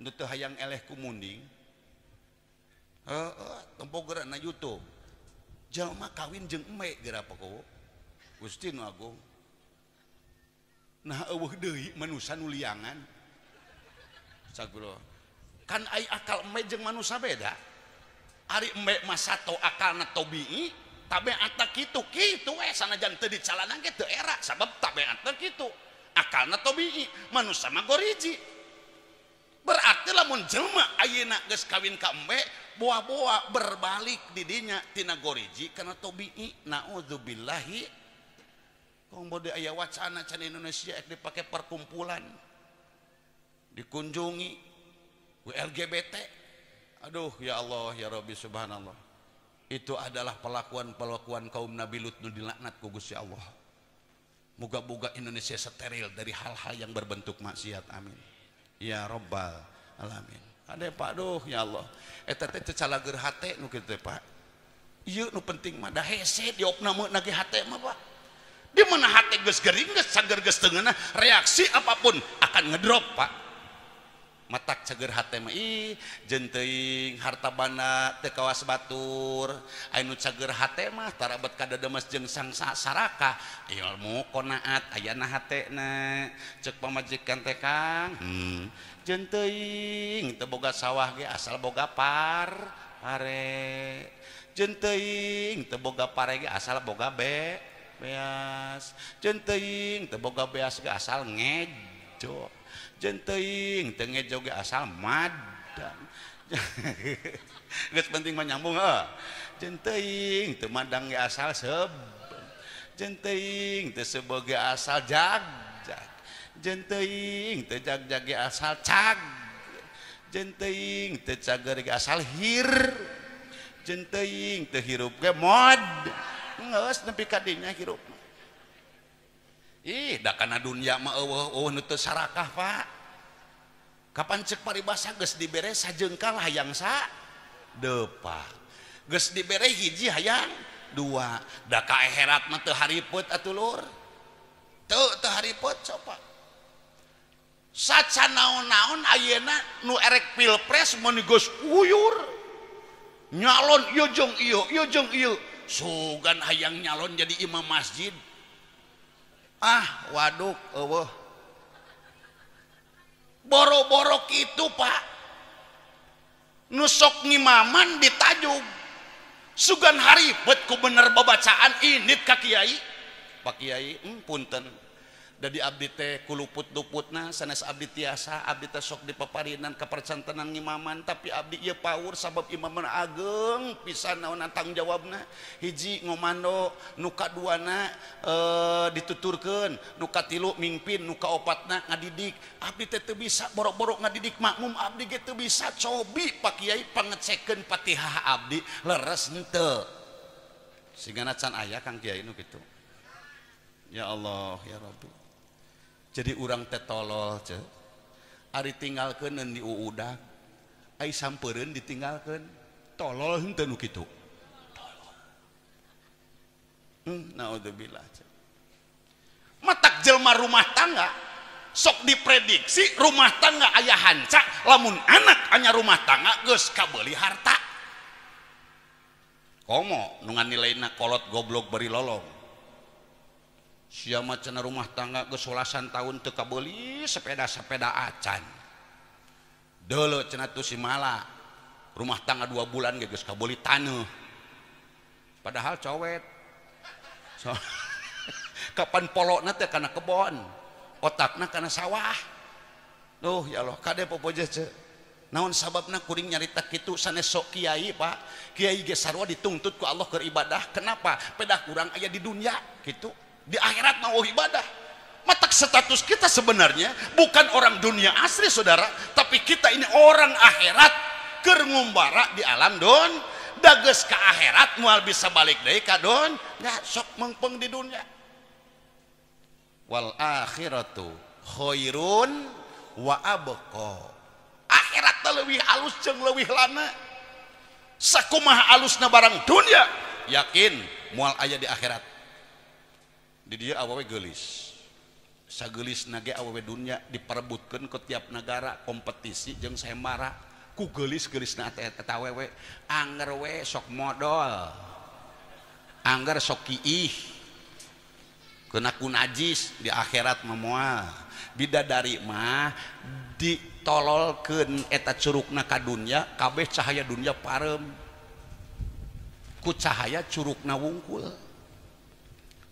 Speaker 1: nu teu hayang eleh ku munding. Heeh, tempo geura na YouTube. Jalma kawin jeung embe geura pokok. Gusti nu agung. Nah eueuh deui manusa nu liangan. Saguro. Kan ai akal embe jeung manusa beda. Ari embe mah sato akalna tobii, tabeatna kitu kitu we sanajan teu dicalana ge teu era sabab tabeatna kitu. Akalna tobii, manusa mah goriji. Berarti lamun jelema ayeuna geus kawin ka embe, boa-boa berbalik didinya tina goriji kana tobii. Naudzubillahi. Kong bode aya wacana can Indonesia ek dipake perkumpulan. Dikunjungi LGBT. Aduh ya Allah ya Rabbi subhanallah. Itu adalah perlakuan-perlakuan kaum Nabi Lut nu dilaknat ku Gusti Allah. Moga-moga Indonesia steril dari hal-hal yang berbentuk maksiat. Amin. Ya Rabbal alamin. Ade Pak, duh ya Allah. Eta teh calager hate nu kitu teh Pak. Ieu nu penting mah da hese diopname na ge hate mah Pak. Di mana hate geus gering geus cager geus teu ngeunah, reaksi apapun akan ngedrop Pak. Matak cager hate mah ih jeung teuing harta banda teu kawas batur anu cager hate mah tarabet kadademes jeung sang saraka ilmu qanaat ayana hatena ceuk pamajikan teh Kang jeung teuing teu boga sawah ge asal boga pare jeung teuing teu boga pare ge asal boga beas jeung teuing teu boga beas ge asal ngejo jeung teuing teu ngejo ge asal madang geus penting mah nyambung heuh jeung teuing teu madang ge asal seub jeung teuing teu seubeuh ge asal jag-jag jeung teuing teu jag-jag ge asal cag jeung teuing teu cager ge asal hir jeung teuing teu hirup ge mod geus nepi ka dinya hirup. Ih, da kana dunya mah eueuh nu teu sarakah, Pak. Kapan ceuk paribasa geus dibere sajengkal hayang sa depak. Geus dibere hiji hayang dua. Da ka akhirat mah teu haripet atuh lur. Teu haripet coba. Saca naon-naon ayeuna nu erek pilpres mun geus uyur. Nyalon ieu jeung ieu, ieu jeung ieu. Sugan hayang nyalon jadi imam masjid. Ah, waduk eueuh. Boro-boro kitu, Pak. Nu sok ngimaman ditajug. Sugan haripet ku bener babacaan init ka kiai. Pak Kiai, punten. Da di abdi teh kuluput-luputna sanes abdi tiasa, abdi teh sok dipaparinan kapercantenan ngimaman, tapi abdi ieu paur sabab imaman ageng pisan naonan tanggung jawabna. Hiji ngomando, nu kaduana dituturkeun, nu katilu mingpin, nu kaopatna ngadidik. Abdi teh teu bisa boro-boro ngadidik makmum, abdi ge teu bisa. Cobi Pak Kiai pangecekeun Fatihah abdi leres henteu. Sigana can aya Kang Kiai nu kitu. Ya Allah ya Rabbi. Jadi urang teh tolol ce. Ari tinggalkeun di uudak, ai sampereun ditinggalkeun. Tolol henteu nu kitu. Tolol. Naudzubillah ce. Matak jelma rumah tangga sok diprediksi rumah tangga aya hanca lamun anak anya rumah tangga geus kabeuli harta. Komo nu nganilaina kolot goblok bari lolong. Sia mah cenah rumah tangga geus welasan tahun teu kabeuli sepeda-sepeda acan. Deuleu cenah tuh si Mala rumah tangga 2 bulan ge geus kabeuli taneuh. Padahal cowet. So, kapan polokna teh kana kebon, otakna kana sawah. Duh ya Allah, kade popoje ce. Naon sababna kuring nyarita kitu sanes sok kiai, Pak. Kiai ge sarua dituntut ku Allah keur ibadah. Kenapa? Pedah kurang aya di dunia kitu. Di akhirat mau ibadah. Matak status kita sebenarnya bukan orang dunia asli saudara, tapi kita ini orang akhirat keur ngumbara di alam don, dageus ka akhirat moal bisa balik deui ka don, nya sok mengpeng di dunia. Wal akhiratu khairun wa abqa. Akhirat teh leuwih alus jeung leuwih lama. Sakumaha alusna barang dunia, yakin moal aya di akhirat. Di dia awewe geulis, sageulis nage awewe dunia diperebutkeun ke tiap negara kompetisi jeung sayembara ku geulis-geulisna eta awewe anger we sok modol, angger sok kiih, kena ku najis di akhirat mah moal. Bidadari mah ditololkeun eta curugna ka dunya, kabeh cahaya dunya pareum ku cahaya curugna wungkul.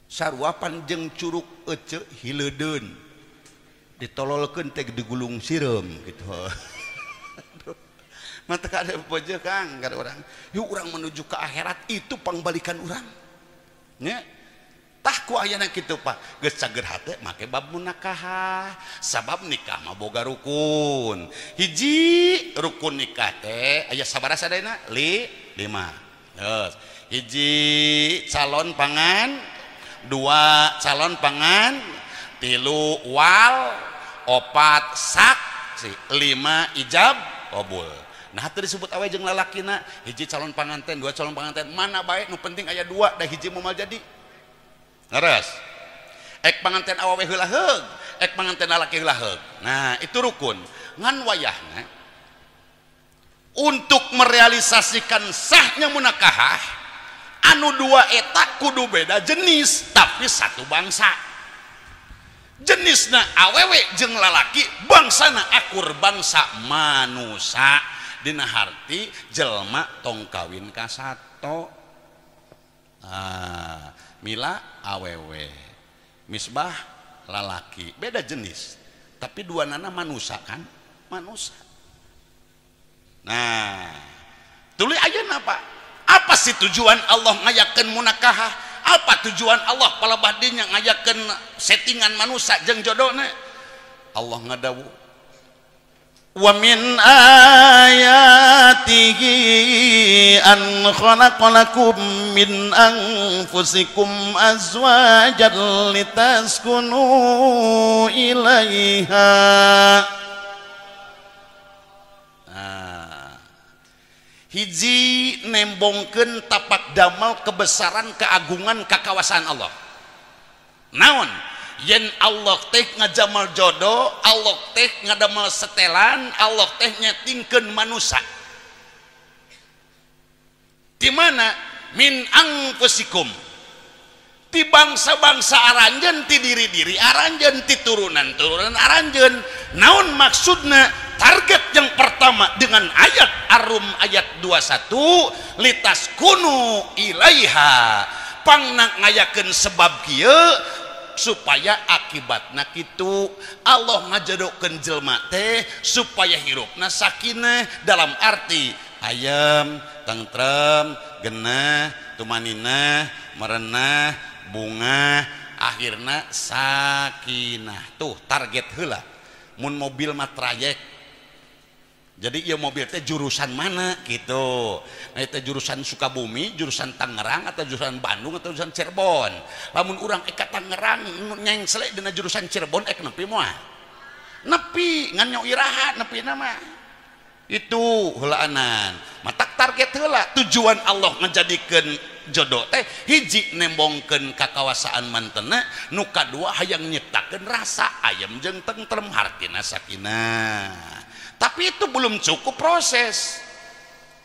Speaker 1: Sarua panjeng curug ece hiledeun ditololkeun teh digulung sireum gitu. Mata kada poje Kang kada urang. Yuk urang menuju ke akhirat itu pangbalikan urang. Nya tah ku ayana kitu Pak. Geus cager hate make bab munakahah. Sabab nikah mah boga rukun. Hiji rukun nikah teh aya sabaraha sadayana? 5. Geus. Hiji calon pangan, 2 calon pangan, 3 wal, 4 saksi, 5 ijab qabul. Nah teu disebut awe jeung lalakina, hiji calon panganten, 2 calon panganten, mana bae nu penting aya 2 da hiji moal jadi. Leres. Ek panganten awewe heula heug, Ek panganten lalaki heula heug. Nah, itu rukun. Ngan wayahna untuk merealisasikan sahnya munakahah anu dua eta kudu beda jenis tapi satu bangsa. Jenisna awewe jeung lalaki, bangsana akur bangsa manusa. Dina harti jelma tong kawin ka sato. Ah, mila awewe, misbah lalaki, beda jenis tapi dua nana manusa kan, manusa. Nah, tuluy ayeuna Pak, apa sih tujuan Allah ngayakeun munakahah? Apa tujuan Allah palebah dinya ngayakeun settingan manusa jeung jodona? Allah ngadawuh, wa min ayatihi an khalaqalakum min anfusikum azwajan litaskunu ilaiha. Nah, hiji nembongkeun tapak damal kebesaran keagungan kakawasan Allah. Naon? Yen Allah teh ngajamal jodoh, Allah teh ngadamal setelan, Allah teh nyetingkeun manusa. Di mana? Min anfusikum. Ti bangsa-bangsa aranjeun, ti diri-diri aranjeun, ti turunan-turunan aranjeun. Naon maksudna? Target yang pertama dengan ayat Ar-Rum ayat 21, litaskunu ilaiha. Pangna ngayakeun sebab kieu supaya akibatna kitu. Allah ngajodohkeun jelma teh supaya hirupna sakinah, dalam arti ayem, tentrem, genah, tumaninah, merenah, bunga, akhirna sakinah. Tuh target heula. Mun mobil mah trayek. Jadi ieu mobil teh jurusan mana gitu. Nah itu jurusan Sukabumi, jurusan Tangerang, atau jurusan Bandung, atau jurusan Cirebon. Lamun urang ek ka Tangerang nyengslek dina jurusan Cirebon ek nepi moal. Nepi ngan nyo iraha nepi nama. Itu heulaanan. Matak target heula tujuan Allah ngajadikeun jodoh teh hiji nembongkeun kakawasaan mantena, nu kadua hayang nyiptakeun rasa ayem jeung tentrem hartina sakinah. Tapi itu belum cukup proses.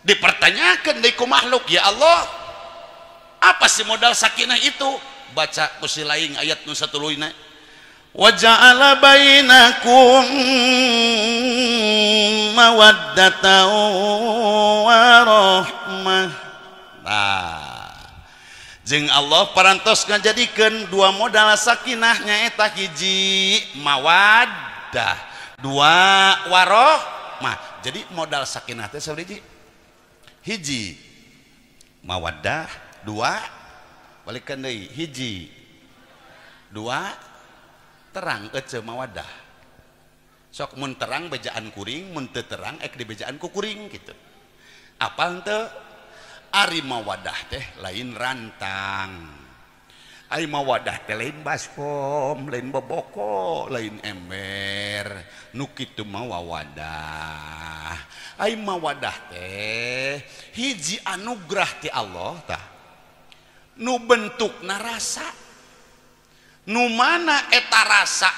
Speaker 1: Dipertanyakan dari ku makhluk, ya Allah, apa sih modal sakinah itu? Baca ku si laing ayat nu satuluyna. Wa ja'ala bainakum mawaddatan wa rahmah. Nah, jeung Allah parantos ngajadikeun dua modal sakinah nyaeta hiji mawaddah, dua warohmah. Jadi modal sakinah teh sabaraha? Hiji mawaddah, dua balikeun deui hiji, dua terang ece mawaddah. Sok mun terang bejaan kuring, mun teu terang ek dibejaan ku kuring gitu. Apal teu? Ari mawaddah teh lain rantang. Ari mawadah teh lain baskom, lain boboko, lain ember. Nu kitu mah wawadah. Ari mawadah teh hiji anugerah ti Allah tah. Nu bentukna rasa. Nu mana eta rasa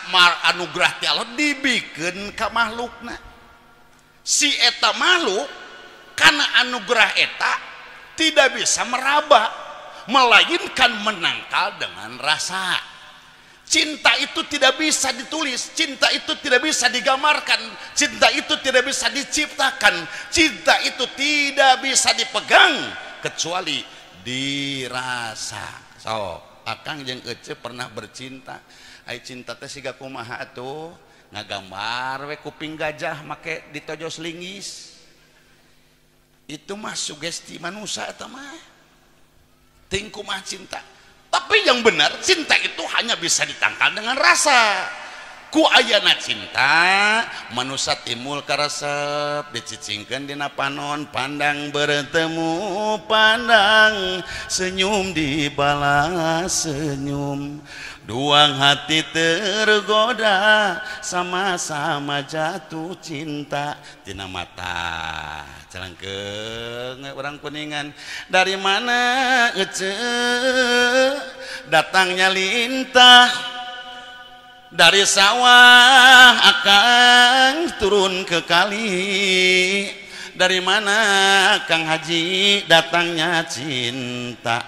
Speaker 1: anugerah ti Allah dibikeun ka makhlukna. Si eta makhluk kana anugerah eta tidak bisa meraba, melainkan menangkal dengan rasa. Cinta itu tidak bisa ditulis, cinta itu tidak bisa digambarkan, cinta itu tidak bisa diciptakan, cinta itu tidak bisa dipegang kecuali dirasa. So, akang jeung ece pernah bercinta. Ai cinta teh siga kumaha atuh? Ngagambar we kuping gajah make ditojos linggis. Itu mah sugesti manusia eta mah. Tingkumah cinta. Tapi yang benar cinta itu hanya bisa ditangkal dengan rasa. Ku ayana cinta manusia timbul karesep, dicicingkeun dina panon, pandang bertemu pandang, senyum dibalas senyum, duang hati tergoda, sama-sama jatuh cinta. Tina mata celangkeung orang kuningan, dari mana ece datangnya lintah. Dari sawah akang turun ke kali. Dari mana Kang Haji datangnya cinta?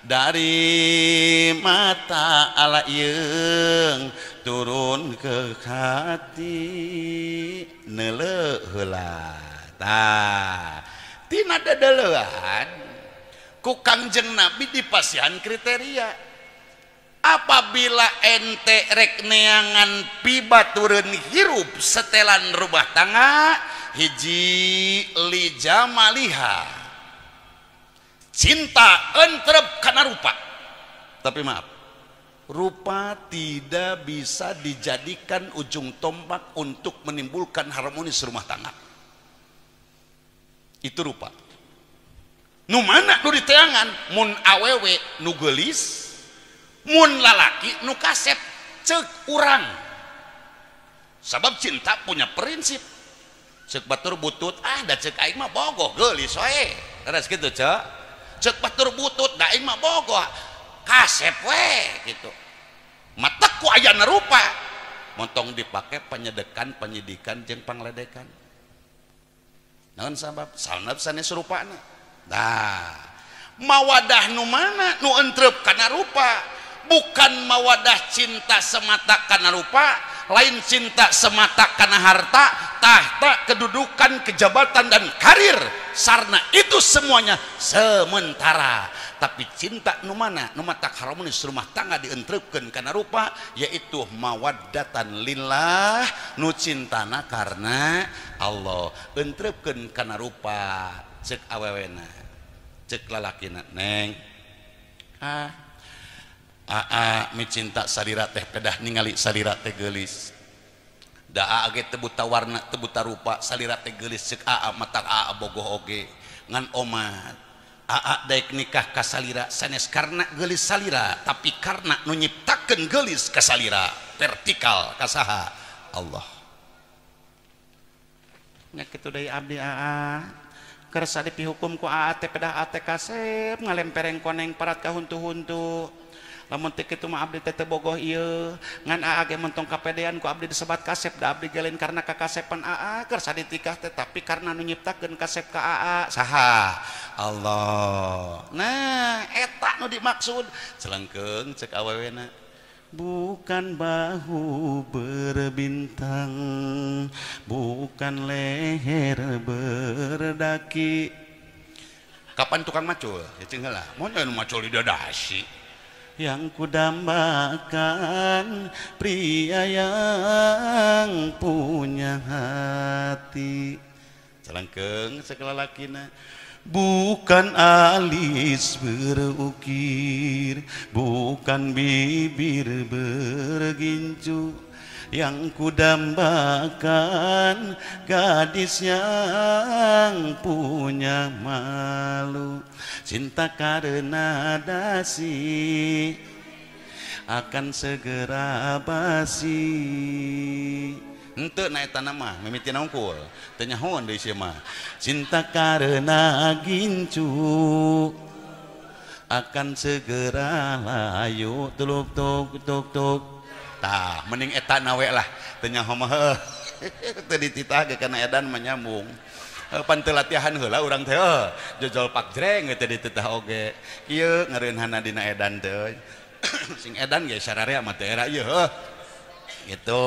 Speaker 1: Dari mata ala yeung turun ke hati. Neuleuh heula. Tah, tina dedeleuan ku Kangjeng Nabi dipasihan kriteria. Apabila ente rek neangan pibatureun hirup setelan rumah tangga, hiji lijamaliha, cinta entrep kana rupa. Tapi maaf, rupa tidak bisa dijadikan ujung tombak untuk menimbulkan harmonis rumah tangga. Itu rupa. Nu mana nu diteangan? Mun awewe nu geulis, mun lalaki nu kasep, cek urang. Sabab cinta punya prinsip. Cek batur butut, ah da cek aing mah bogoh geulis we. Terus gitu cek. Cek batur butut da aing mah bogoh kasep we gitu. Matak ku ayana rupa. Montong dipake penyedekan, penyidikan jeung pangledekan. Naon sabab? Salnab sanes rupana. Nah, mawadah nu mana nu entrep kana rupa? Bukan mawadah cinta semata karena rupa, lain cinta semata karena harta, tahta, kedudukan, kejabatan, dan karir. Sarna itu semuanya sementara. Tapi cinta nu mana nu matak harmonis rumah tangga dientrepkeun kana rupa, yaitu mawaddatan lillah, nu cintana karena Allah. Entrepkeun kana rupa, cek awewena, cek lalakina, neng ah aa mi cinta salira teh pedah ningali salira teh geulis. Da aa ge teu buta warna, teu buta rupa, salira teh geulis ceuk aa matak aa bogoh oge. Ngan omat aa daek nikah ka salira sanes karena geulis salira, tapi karena nu nyiptakeun geulis ka salira, vertikal ka saha? Allah. Nya kitu deui abdi aa. Kersa dipihukum ku aa teh pedah aa teh kasep ngalempereng koneng parat ka huntu-huntu. Lamun teh kitu mah abdi teh teu bogoh ieu, ngan aa ge mentong kapedean ku abdi disebat kasep, da abdi ge lain karena kakasepan aa kersa ditikah teh, tapi karena nu nyiptakeun kasep ka aa saha? Allah. Nah, eta nu dimaksud. Celengkeung cek awewena. Bukan bahu berbintang, bukan leher berdaki. Kapan tukang macul? Ya cing heula. Mun anu macul di dadasi. Yang kudambakan pria yang punya hati. Celengkeung sakelalakina. Bukan alis berukir, bukan bibir bergincu, yang kudambakan gadis yang punya malu. Cinta karena dasi akan segera basi. Henteu na eta mah mimiti nongkul teu nyahoan deui sia mah. Cinta karena gincu akan segera layu. Tuluk tuk tuk tuk. Tah mending eta na we lah teu nyaho mah heuh. Teu dititah ge kana edan mah nyambung. Pan teu latihan heula urang teh heuh. Jojol pak jreng teu dititah oge. Kieu ngareunhana dina edan teh. Sing edan ge sararea mah teu era ieu heuh. Gitu.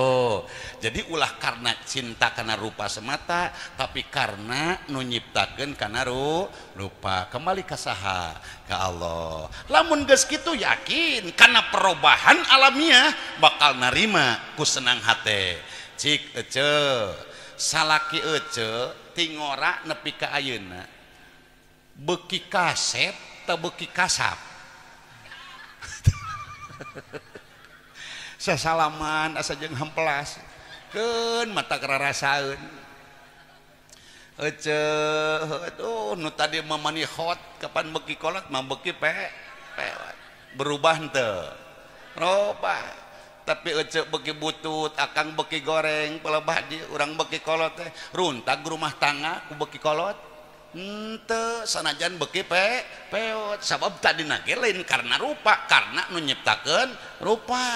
Speaker 1: Jadi ulah karena cinta karena rupa semata, tapi karena nu nyiptakeun kana rupa. Kembali ka saha? Ka Allah. Lamun geus kitu yakin karena perubahan alamiah bakal narima ku senang hate. Cik ece, salaki ece tingora nepi ka ayeuna beuki kasep teu beuki kasap. Sasalaman asa jeung hempelas keun mata kararasaeun. Ece aduh nu tadi mah mani hot kapan beuki kolot mah beuki pe berubah henteu robah. Tapi ece beuki butut akang beuki goreng pelebah di urang beuki kolot teh runtag rumah tangga ku beuki kolot henteu sanajan beuki pe peot. Sabab tadina ge lain karena rupa, karena nu nyiptakeun rupa.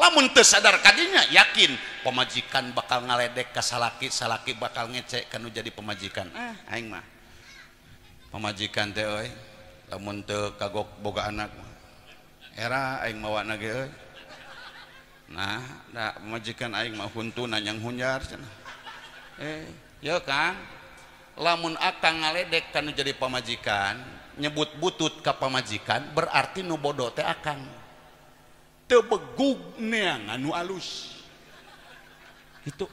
Speaker 1: Lamun teu sadar kadinya yakin pamajikan bakal ngaledek ka salaki, salaki bakal ngecek ka nu jadi pamajikan. Ah aing mah pamajikan teh euy lamun teu kagok boga anak era aing mawana ge euy. Nah da pamajikan aing mah huntuna nyang hunjar cenah. Ya Kang, lamun akang ngaledek ka nu jadi pamajikan, nyebut butut ka pamajikan berarti nu bodoh teh akang. Teu begug neangan nu alus. Itu.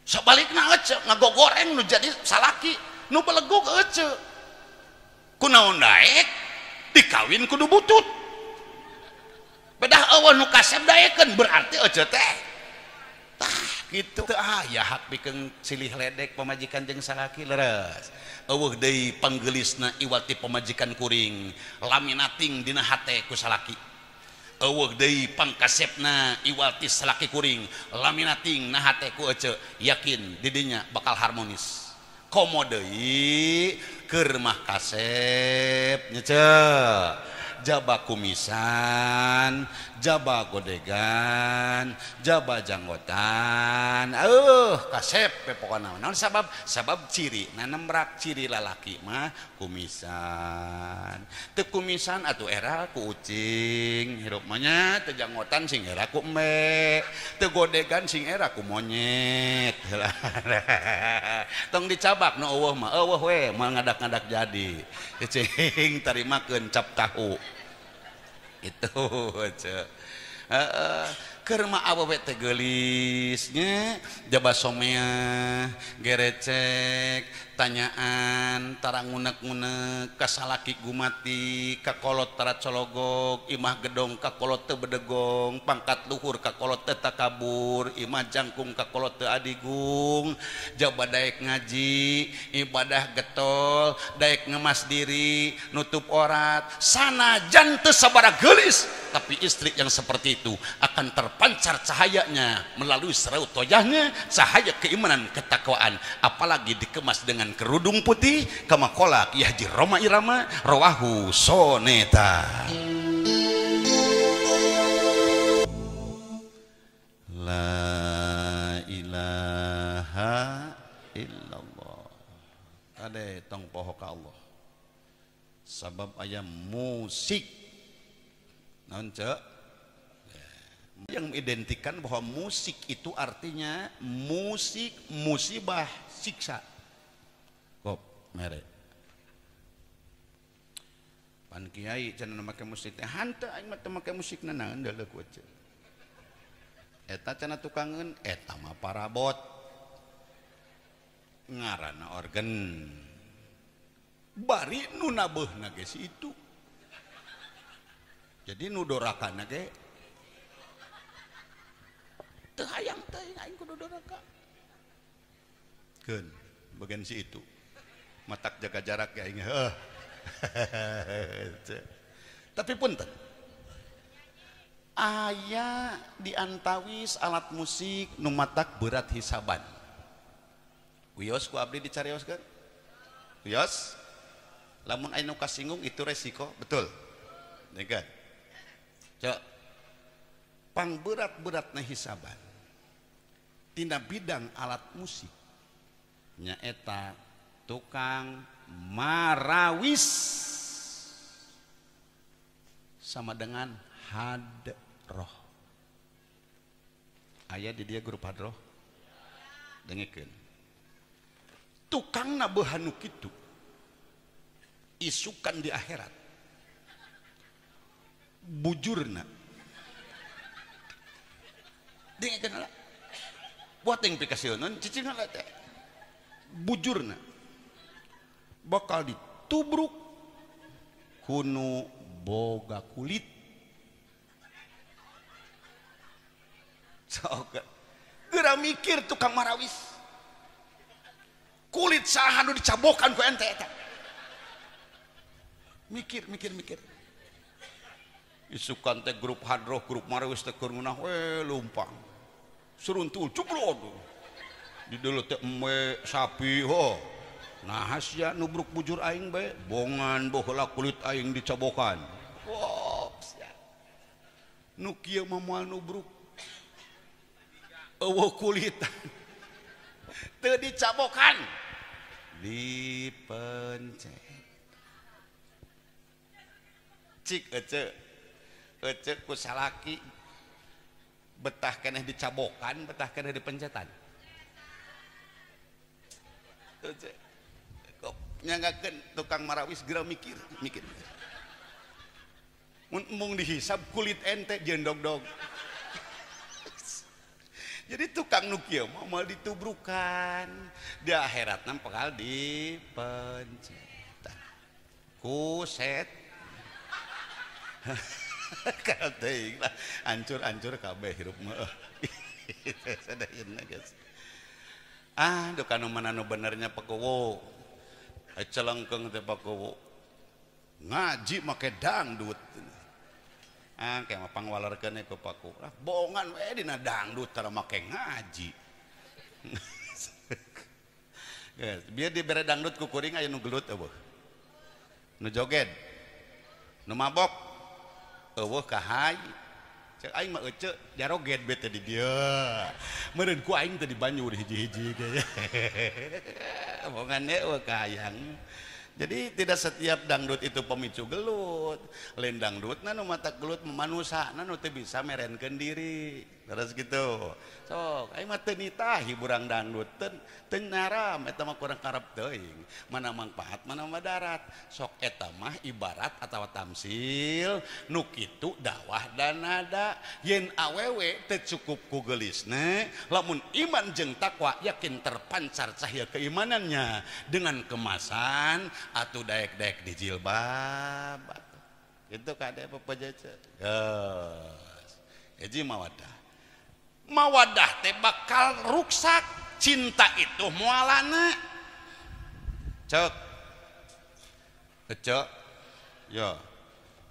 Speaker 1: Sabalikna ece ngagogoreng nu jadi salaki, nu belegug ece. Kunaon daek dikawin kudu butut. Bedah eueuh nu kasep daekeun berarti ece teh. Tah gitu. Teu aya hak pikeun silih ledek pamajikan jeung salaki leres. Eueuh deui panggeulisna iwati pamajikan kuring, laminating dina hate ku salaki. Eueuh deui pangkasepna iwati salaki kuring, laminating na hate ku ece, yakin didinya bakal harmonis. Komo deui keur mah kasep nya ceu. Jaba kumisan, jaba godegan, jaba janggotan. Kasep we pokona. Naon sabab? Sabab ciri nanemrak ciri lalaki mah kumisan. Teu kumisan atuh era ku ucing, hirup mah nya teu janggotan sing era ku embe, teu godegan sing era ku monyet. Tong dicabak nu eueuh mah, eueuh we moal ngadak-ngadak jadi. Cing tarimakeun cap tahu. Itu aja. Keur mah awewe teh geulis nya, jaba somea, gerecek, tanyaan, tara ngunek-ngunek, ka salaki gumati, ka kolot tara cologog, imah gedong ka kolot teu bedegong, pangkat luhur ka kolot teu takabur, imah jangkung ka kolot teu adigung, jaba daek ngaji, ibadah getol, daek ngemas diri, nutup orat, sanajan teu sabaraha geulis, tapi istri yang seperti itu akan terpancar cahayanya melalui seraut wajahnya, cahaya keimanan ketakwaan, apalagi dikemas dengan kerudung putih kama qala Ki Haji Rhoma Irama rawahu soneta. La ilaha illallah. Kade tong poho ka Allah. Sabab aya musik. Naon cek? Yang mengidentikan bahwa musik itu artinya musik musibah siksa. Kop mere. Pan kiai cenah make musik teh hanteu aing mah teu make musik naon deuleu ku ece. Eta cenah tukangeun eta mah parabot. Ngaranna organ. Bari nu nabeuhna ge si itu. Jadi nu dorakana ge teu hayang teh aing kudu doraka. Keun bagian si itu. Matak jaga jarak ya aing heuh. Tapi punten. Aya diantawis alat musik nu matak berat hisaban. Wios ku abdi dicarioskeun? Wios? Lamun aya nu kasinggung itu resiko, betul. Dengar. Cek. Pangberat-beratna hisaban tina bidang alat musik nyaeta tukang marawis sama dengan hadroh. Aya di dia grup hadroh dengekeun tukangna beuhan nu kitu isukan di akhirat bujurna dengekeun lah buat yang pikasieun cicing lah teh bujurna bakal ditubruk kunu boga kulit. Sok geura mikir tukang marawis kulit saha nu dicabokan ku ente eta. Mikir mikir mikir isukan teh grup hadroh grup marawis teh keur ngeunah we lumpang seruntul cublod di deuleu teh embe sapi ho nah sia nubruk bujur aing bae bongan baheula kulit aing dicabokan. Wow, sia. Nu kieu mah moal nubruk. Eueuh kulitan. Teu dicabokan. Dipencet. Cik ece. Ece ku salaki betah keneh dicabokan, betah keneh dipencetan. Ece. Kok nyanggakeun tukang marawis geura mikir, mikir. Mun embung dihisab kulit ente jeung dog-dog. Jadi tukang nu kieu mah moal ditubrukan. Di akhiratna bakal dipencetan. Ku set. Teuing lah, hancur-hancur kabeh hirup mah. Sadayana geus. Ah, duka nu mana nu benernya Pakuwu. Celengkeung teh Pakuwu. Ngaji make dangdut. Ah, kayak mah pangwalerkeun ku Paku. Lah bohongan we dina dangdut tara make ngaji. Geus, biar dibere dangdut ku kuring aya nu gelut eueuh. Nu joget. Nu mabok eueuh kahay. Cek aing mah ece jaroget bete di dieu. Meureun ku aing teh di banyu di hiji-hiji ge. Bohongan eueuh kahayang. Jadi tidak setiap dangdut itu pemicu gelut. Lain dangdutna nu mata gelut manusa nu teu bisa merenkeun diri. Terus gitu. Sok aing mah teu nitah hiburan dangdut teu nyaram eta mah kurang karep teuing. Mana mangpaat mana madarat. Sok eta mah ibarat atawa tamsil nu kitu dakwah dan nada. Yen awewe teu cukup ku geulisna, lamun iman jeung takwa yakin terpancar cahaya keimanannya dengan kemasan atuh daek-daek di jilbab. Itu kade pepejeje. Geus. Hiji mawadah. Mawadah teh bakal ruksak, cinta itu mualana. Cek. Ecek. Ya.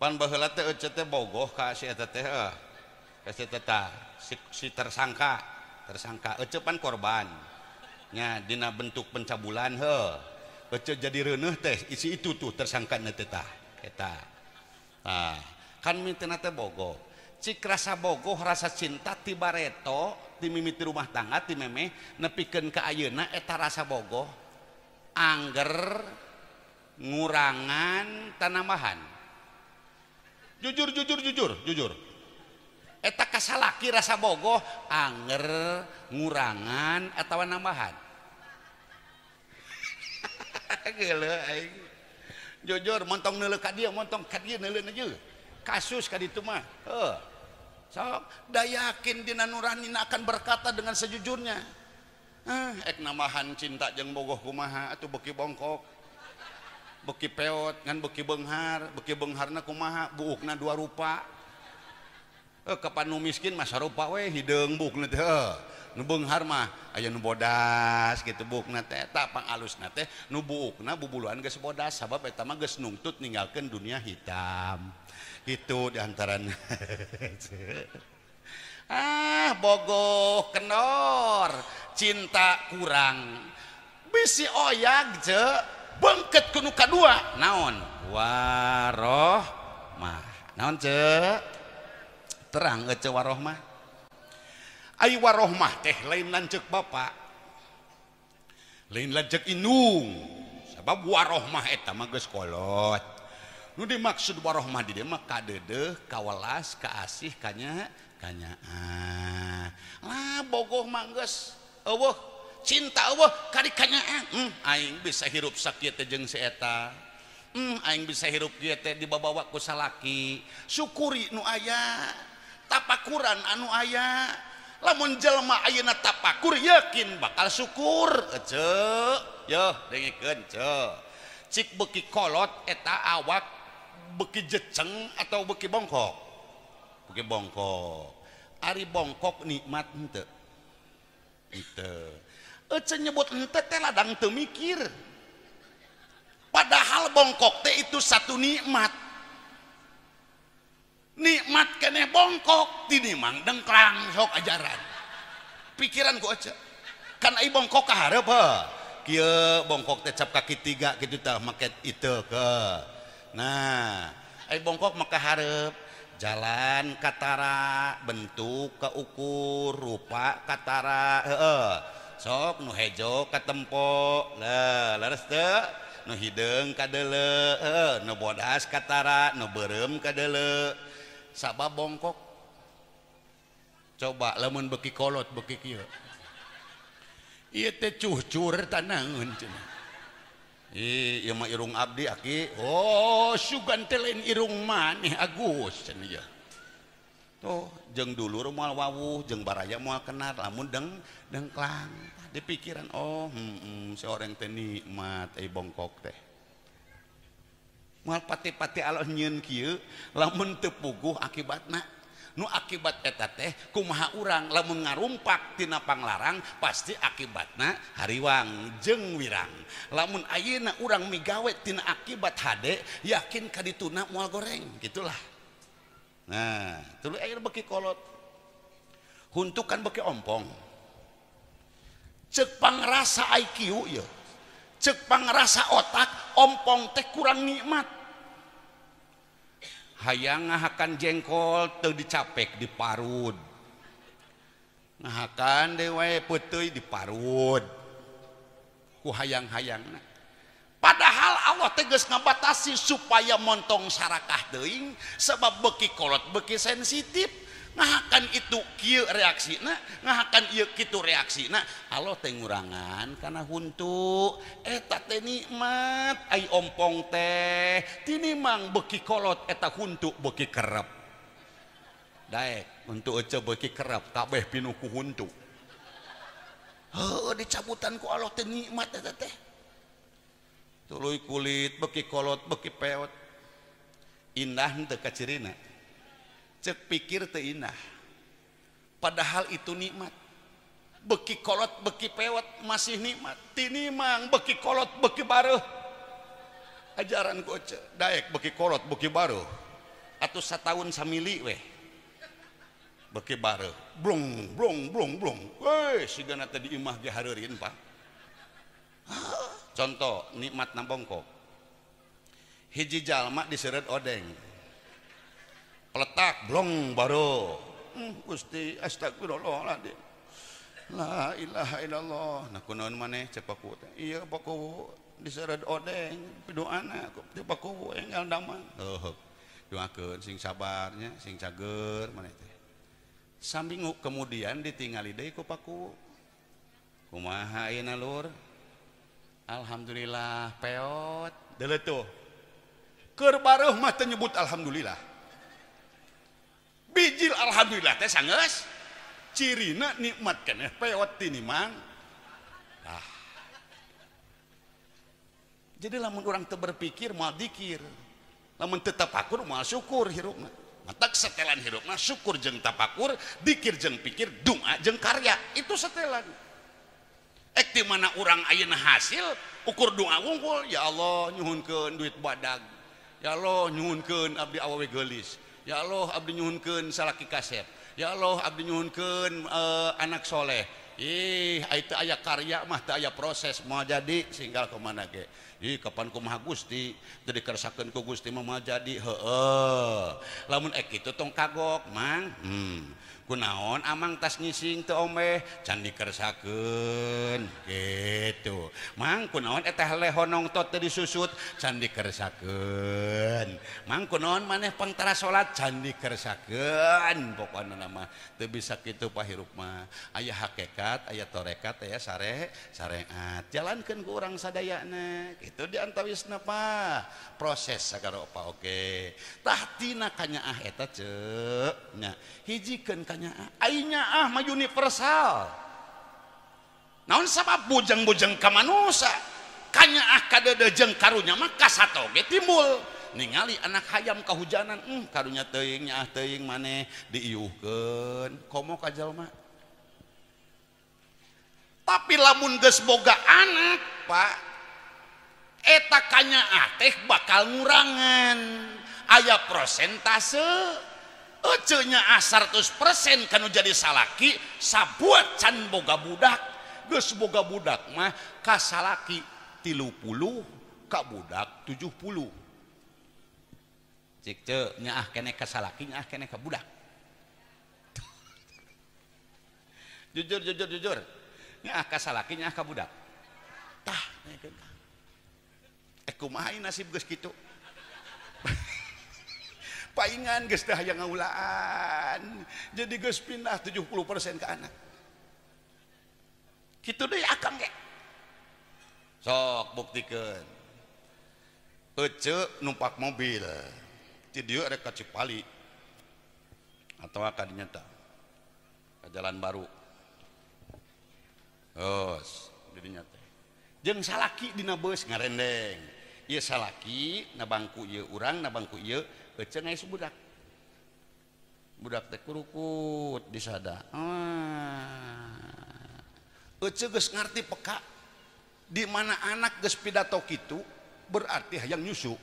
Speaker 1: Pan baheula teh ece teh bogoh ka si eta teh heuh. Ka si eta si tersangka, tersangka ece pan korban. Nya dina bentuk pencabulan heuh. Ece jadi reuneuh teh isi itu tuh tersangkana teh tah eta. Tah, kan mintena teh bogoh. Cik rasa bogoh, rasa cinta ti bareto, ti mimiti rumah tangga, ti memeh nepikeun ka ayeuna eta rasa bogoh angger ngurangan tanambahan. Jujur jujur jujur jujur. Eta kasalaki rasa bogoh angger ngurangan atawa nambahan. Geuleuh aing. Jujur montong neuleuh ka dieu, montong ka dieu neuleuh aja. Kasus ka ditu mah. Heuh. Sok da yakin dina nuranina akan berkata dengan sejujurnya. Ek nambahan cinta jeung bogoh kumaha atuh beuki bongkok. Beuki peot ngan beuki beunghar, beuki beungharna kumaha buukna dua rupa. Kapan nu miskin mah sarupa we hideung buukna teh. Nu beunghar mah aya nu bodas gitu buukna teh eta pangalusna teh nu buukna bubuluan geus bodas sabab eta mah geus nungtut ninggalkeun dunia hitam. Itu diantaranya. Ah, bogoh kendor, cinta kurang. Bisi oyag je bengket ku nu kadua. Naon? Warohmah. Naon ce? Terang ece warohmah. Ai warohmah teh lain lanceuk bapak. Lain lanceuk indung. Sabab warohmah eta mah geus kolot. Nu dimaksud warohmah di dieu mah kadeudeuh, kawelas, kaasih, kanya kanyaah. Lah bogoh mah geus eueuh, cinta eueuh kari kanyaah. Aing bisa hirup sakieu teh jeung si eta. Aing bisa hirup kieu teh dibabawa ku salaki. Syukuri nu aya, tapakuran anu aya. Lamun jelema ayeuna tapakur yakin bakal syukur. Ece, yeuh dengekeun ce. Cik beuki kolot eta awak beuki jeceng atau beuki bongkok? Beuki bongkok. Ari bongkok nikmat henteu? Henteu. Ece nyebut henteu teh ladang teu mikir. Padahal bongkok teh itu satu nikmat. Nikmat keneh bongkok tinimang dengklang sok ajaran. Pikiran ku ece. Kan ai bongkok ka hareup heuh. Kieu bongkok teh cap kaki tiga kitu tah make itu ke. Nah, ai bongkok maka hareup Jalan katara, bentuk kaukur, rupa katara, heeh. Sok nu hejo katempo, lah leres teu? Nu hideung kadeuleu, heeh, nu bodas katara, nu beureum kadeuleu. Sabab bongkok. Coba lamun beuki kolot beuki kieu. Ieu teh cucur tanaeun cenah. Ih, ieu mah irung abdi aki. Oh, sugan teh lain irung maneh Agus cenah ieu. Tuh, jeung dulur moal wawuh, jeung baraya moal kenal, lamun dengklang. Di pikiran, oh, si orang teh nikmat ai bongkok teh. Moal pati-pati aloh nyieun kieu, lamun teu puguh akibatna. Nu akibat eta teh kumaha urang lamun ngarumpak tina panglarang pasti akibatna hariwang jeung wirang. Lamun ayeuna urang migawe tina akibat hade, yakin kadituna moal goreng, gitulah. Nah, tuluy ayeuna beuki kolot. Huntukan beuki ompong. Ceuk pangrasa IQ ieu. Ceuk pangrasa otak, ompong teh kurang nikmat. Hayang ngahakan jengkol teu dicapek diparud. Ngahakan deui wae peuteuy diparud. Ku hayang-hayangna. Padahal Allah teh geus ngabatasi supaya montong sarakah teuing sebab beuki kolot beuki sensitif. Ngahakan itu kieu reaksina, ngahakan ieu kitu reaksina. Allah teh ngurangan kana huntu. Eta teh nikmat ai ompong teh tinimang beuki kolot eta huntu beuki kerep. Daek huntu ece beuki kerep kabeh pinuh ku huntu. Heuh dicabutan ku Allah teh nikmat eta teh. Tuluy kulit beuki kolot beuki peot. Indah henteu kacirina. Cek pikir teu indah. Padahal itu nikmat. Beuki kolot beuki pewot masih nikmat. Tinimang beuki kolot beuki bareuh. Ajaran ku ece, daek beuki kolot beuki bareuh. Atuh sataun samili weh. Beuki bareuh. Blong blong blong blong. Weh sigana teh di imah ge hareureun Pak. Contoh nikmat na bongkok. Hiji jalma diseureut odeng. Peletak blong baru. Gusti astagfirullahaladzim. La ilaha illallah. Nah kunaon maneh cek paku teh. Iya paku diseureut odeng pidoana teh paku enggal damang. Heuh. Doakeun sing sabarnya, sing cager maneh teh. Saminggu kemudian ditingali deui ku paku. Kumaha ayeuna lur? Alhamdulillah peot. Deuleu tuh. Keur bareuh mah teu nyebut alhamdulillah. Bijil alhamdulillah teh sanggeus cirina nikmat keneh peot tinimang. Ah. Jadi lamun urang teu berpikir moal dikir. Lamun teu tapakur moal syukur hirupna. Matak setelan hirupna syukur jeung tapakur, dikir jeung pikir, doa jeung karya. Itu setelan. Ek di mana urang ayeuna hasil ukur doa wungkul, ya Allah nyuhunkeun duit badag. Ya Allah nyuhunkeun abdi awewe geulis. Ya Allah abdi nyuhunkeun salaki kasep. Ya Allah abdi nyuhunkeun anak soleh. Ih, itu aya karya mah teu aya proses moal jadi singgal kemana ge. Ih, kapan kumaha Gusti teu dikersakeun ku Gusti mah moal jadi. Heueuh. Lamun ek kitu tong kagok, Mang. Kunaon amang tas ngising teu omeh can dikersakeun gitu. Mang kunaon eta lehonong tot teu disusut can dikersakeun. Mang kunaon maneh pangtara salat can dikersakeun. Pokona mah teu bisa kitu pahirup mah. Aya hakikat, aya torekat, aya syariat. Jalankeun ku urang sadayana. Kitu di antawisna Pak. Proses sagara opa oge. Tah tina kanyaah eta ceuk nya. Hijikeun ai nyaah mah universal. Naon sabab bujeng-bujeng ka manusa kanyaah kadeudeung jeung karunya mah kasatoge timbul. Ningali anak hayam kahujanan, karunya teuing nyaah teuing maneh diiuhkeun komo ka jalma. Tapi lamun geus boga anak, Pak, eta kanyaah teh bakal ngurangan. Aya prosentase ecenya 100% kanu jadi salaki sabuat can boga budak. Geus boga budak mah ka salaki 30 ka budak 70. Cik ceu nyaah keneh ka salaki nyaah keneh ka budak. Jujur jujur jujur. Nyaah ka salaki nyaah ka budak. Tah nanyakeun ka. Kumaha nasib geus kitu. Paingan geus teh hayang ngaulaan. Jadi geus pindah 70% ke anak. Kitu deui akang ge. Sok buktikeun. Ece numpak mobil. Ti dieu rek ka Cipali. Atawa ka dinya tah. Ka jalan baru. Terus di dinya teh. Jeung salaki dina beus ngarendeng. Ieu salaki na bangku ieu urang na bangku ieu ece ngais budak. Budak teh kurukut disada. Ece geus ngarti peka di mana anak geus pidato kitu berarti hayang nyusu.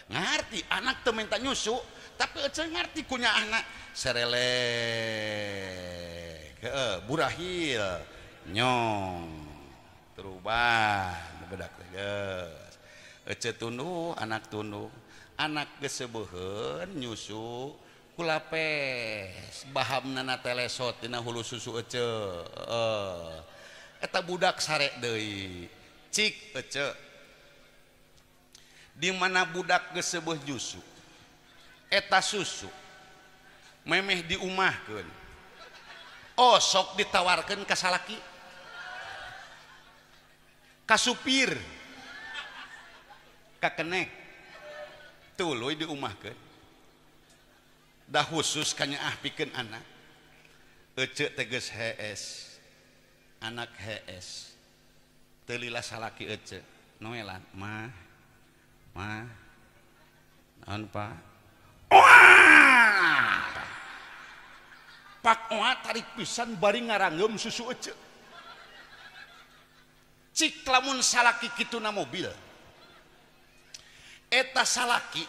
Speaker 1: Ngarti anak teu minta nyusu tapi ece ngarti kunya anak serelek heeh burahil nyong teruban bedak teh geus. Ece tunduh anak tunduh anak geus seubeheun nyusu kulapes bahamna telesot dina hulu susu ece. Eta budak sare deui cik ece di mana budak geus seubeuh nyusu eta susu memeh diumahkeun oh sok ditawarkeun ka salaki ka supir ka kenek tuluy diumahkeun dah khusus kanyaah pikeun anak ece teh geus hees anak hees teu lila salaki ece noelan mah mah naon pak oa pak oa tarik pisan bari ngaranggem susu ece cik lamun salaki kituna mobil eta salaki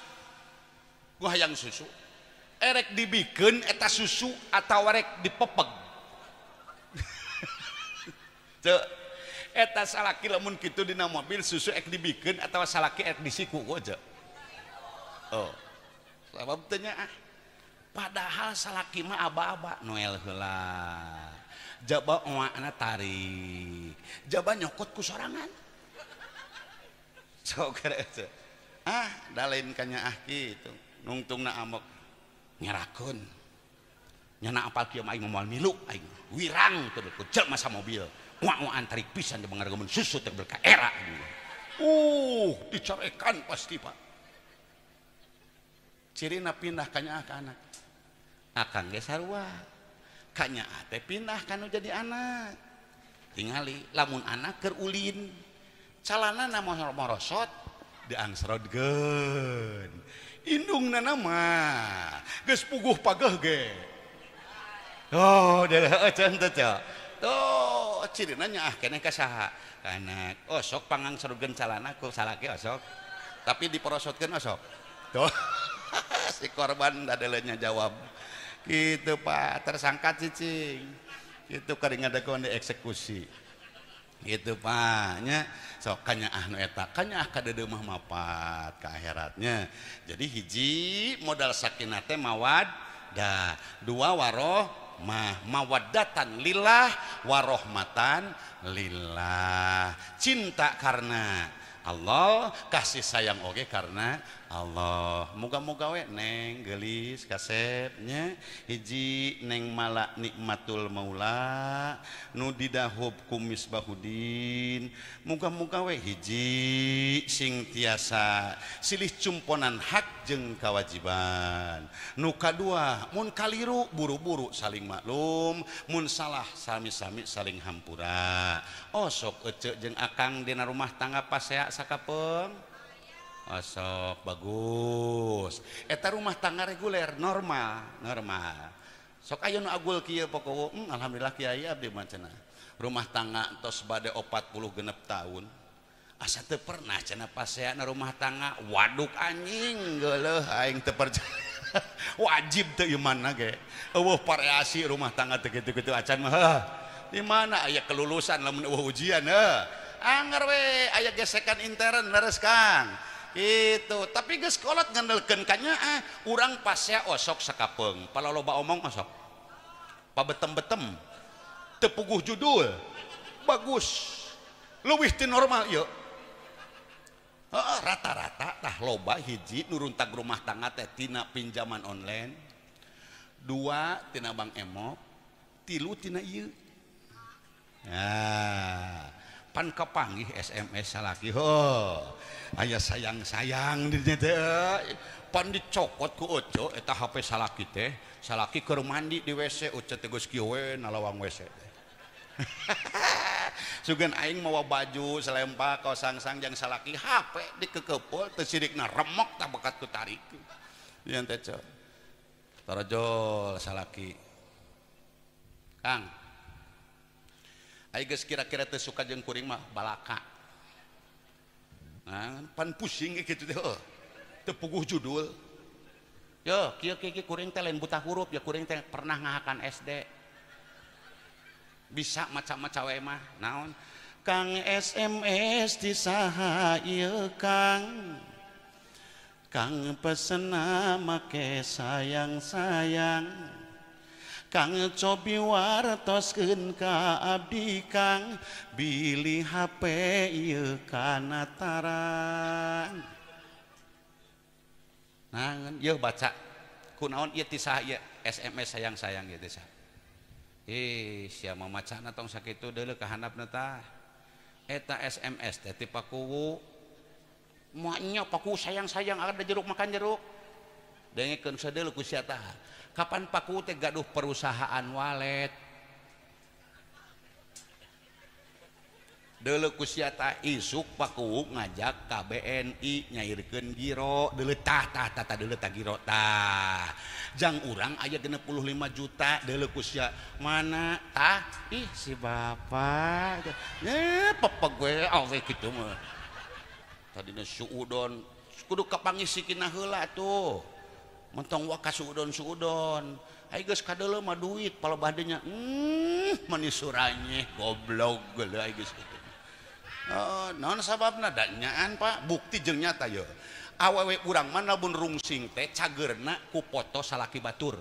Speaker 1: gua hayang susu erek dibikeun eta susu atawa rek dipepeg. Cek eta salaki lamun kitu dina mobil susu ek dibikeun atawa salaki ek disiku ku aja. Oh. Sabab teu nyaah. Padahal salaki mah aba-aba noel heula. Jaba oana tarik. Jaba nyokot ku sorangan. Sok teh. Ah, da lain ka nyaah kitu. Nungtungna amok ngerakeun. Nyana apal kieu mah aing moal milu aing. Wirang teu ku jelema masa mobil. Oa-oaan tarik pisan di pengargaman susu teh berka era. Dicarekan pasti pak. Cirina pindah kanyaah ka anak. Akang ge sarua. Kanyaah teh pindah kanu jadi anak. Tingali lamun anak keur ulin. Calanana morosot diangsrodkeun. Indungna mah geus puguh pageuh ge. Oh, deuleuh teu teu. Tuh, cirina nyaah keneh ka saha? Ka anak. Oh, sok pangangsrodkeun calana ku salaki osok. Tapi diporosotkeun osok. Tuh. Si korban dadeleunya jawab. Gitu Pak, tersangka cicing. Itu karingadekeun dieksekusi. Gitu Pak nya. Sok kanyaah nu eta, kanyaah ka deudeuh mah mapat ka akhiratnya. Jadi hiji modal sakinah teh mawaddah, dua waroh mah mawaddatan lillah warohmatan lillah. Cinta karena Allah, kasih sayang oge karena Allah. Moga-moga we neng geulis kasepnya hiji neng mala nikmatul maula nu didahub ku Misbahudin. Moga-moga we hiji sing tiasa silih cumponan hak jeung kewajiban. Nu kadua mun kaliru buru-buru saling maklum, mun salah sami-sami saling hampura. Oh sok ece jeung akang dina rumah tangga pasea sakapeung. Osok bagus. Eta rumah tangga reguler normal, normal. Sok aya nu agul kieu pokok, alhamdulillah kiai abdi mah cenah. Rumah tangga tos bade 46 tahun. Asa teu pernah cenah paseana rumah tangga waduk anjing geuleuh aing teu percaya. Wajib teu imanna ge. Eueuh variasi rumah tangga teu kitu-kitu acan mah. Di mana aya kelulusan lamun eueuh ujian heuh. Anggar we aya gesekan intern leres Kang. Itu tapi geus kolot ngandelkeun ka nyaah urang pasea osok sakapeung palaloba omong osok pabetem-betem teu puguh judul bagus leuwih ti normal ieu. Heeh, rata-rata tah loba hiji nu runtag rumah tangga teh tina pinjaman online, dua tina bank emok, tilu tina ieu. Nah, pan kapanggih SMS salaki heuh aya sayang-sayang di dinya teh pan dicokot ku Oce eta HP salaki teh, salaki keur mandi di WC, Oce teh geus kieu we nalawang WC teh. Sugan aing mawa baju selempak kaos sangsang jang salaki HP dikekeupul teu sirikna remok tah bekat ku tarik. Ieu teh ce. Tarojol salaki. Kang, aing geus kira-kira teu suka jeung kuring mah balaka. Nah, pan pusing kitu teh heuh. Teu puguh judul. Yo, kieu kieu kuring teh lain buta huruf, ya kuring teh pernah ngahakan SD. Bisa maca-maca we mah naon? Kang SMS di saha ieu Kang? Kang pesena make sayang-sayang. Kang cobi wartoskeun ka abdi Kang, bilih HP ieu kana tarang. Nah, ieu baca kunaon ieu ti saha ieu SMS sayang-sayang ieu teh saha? Ih, sia mamacana tong sakitu deuleu ka handapna tah. Eta SMS teh ti Pakuwu. Moal Pakuwu sayang-sayang ada jeruk makan jeruk. Dengekeun sadeuleu ku sia tah. Kapan Pakuwu teh gaduh perusahaan walet. Deuleu ku sia tah isuk Pakuwu ngajak ka BNI nyairkeun giro. Deuleu tah tah tah deuleu tah giro tah. Jang urang aya 65 juta deuleu ku sia mana tah ih si bapak pepeg we awe kitu mah. Tadina suudon kudu kapanggih sikina heula tuh. Mentong wa ka suudon-suudon. Ai geus kadeuleu mah duit palebah dinya. Manis suranyeh goblok geuleuh ai geus kitu. Oh, naon sababna da nyaan Pak, bukti jeung nyata ye. Awewe urang mah lamun rungsing teh cageurna ku foto salaki batur.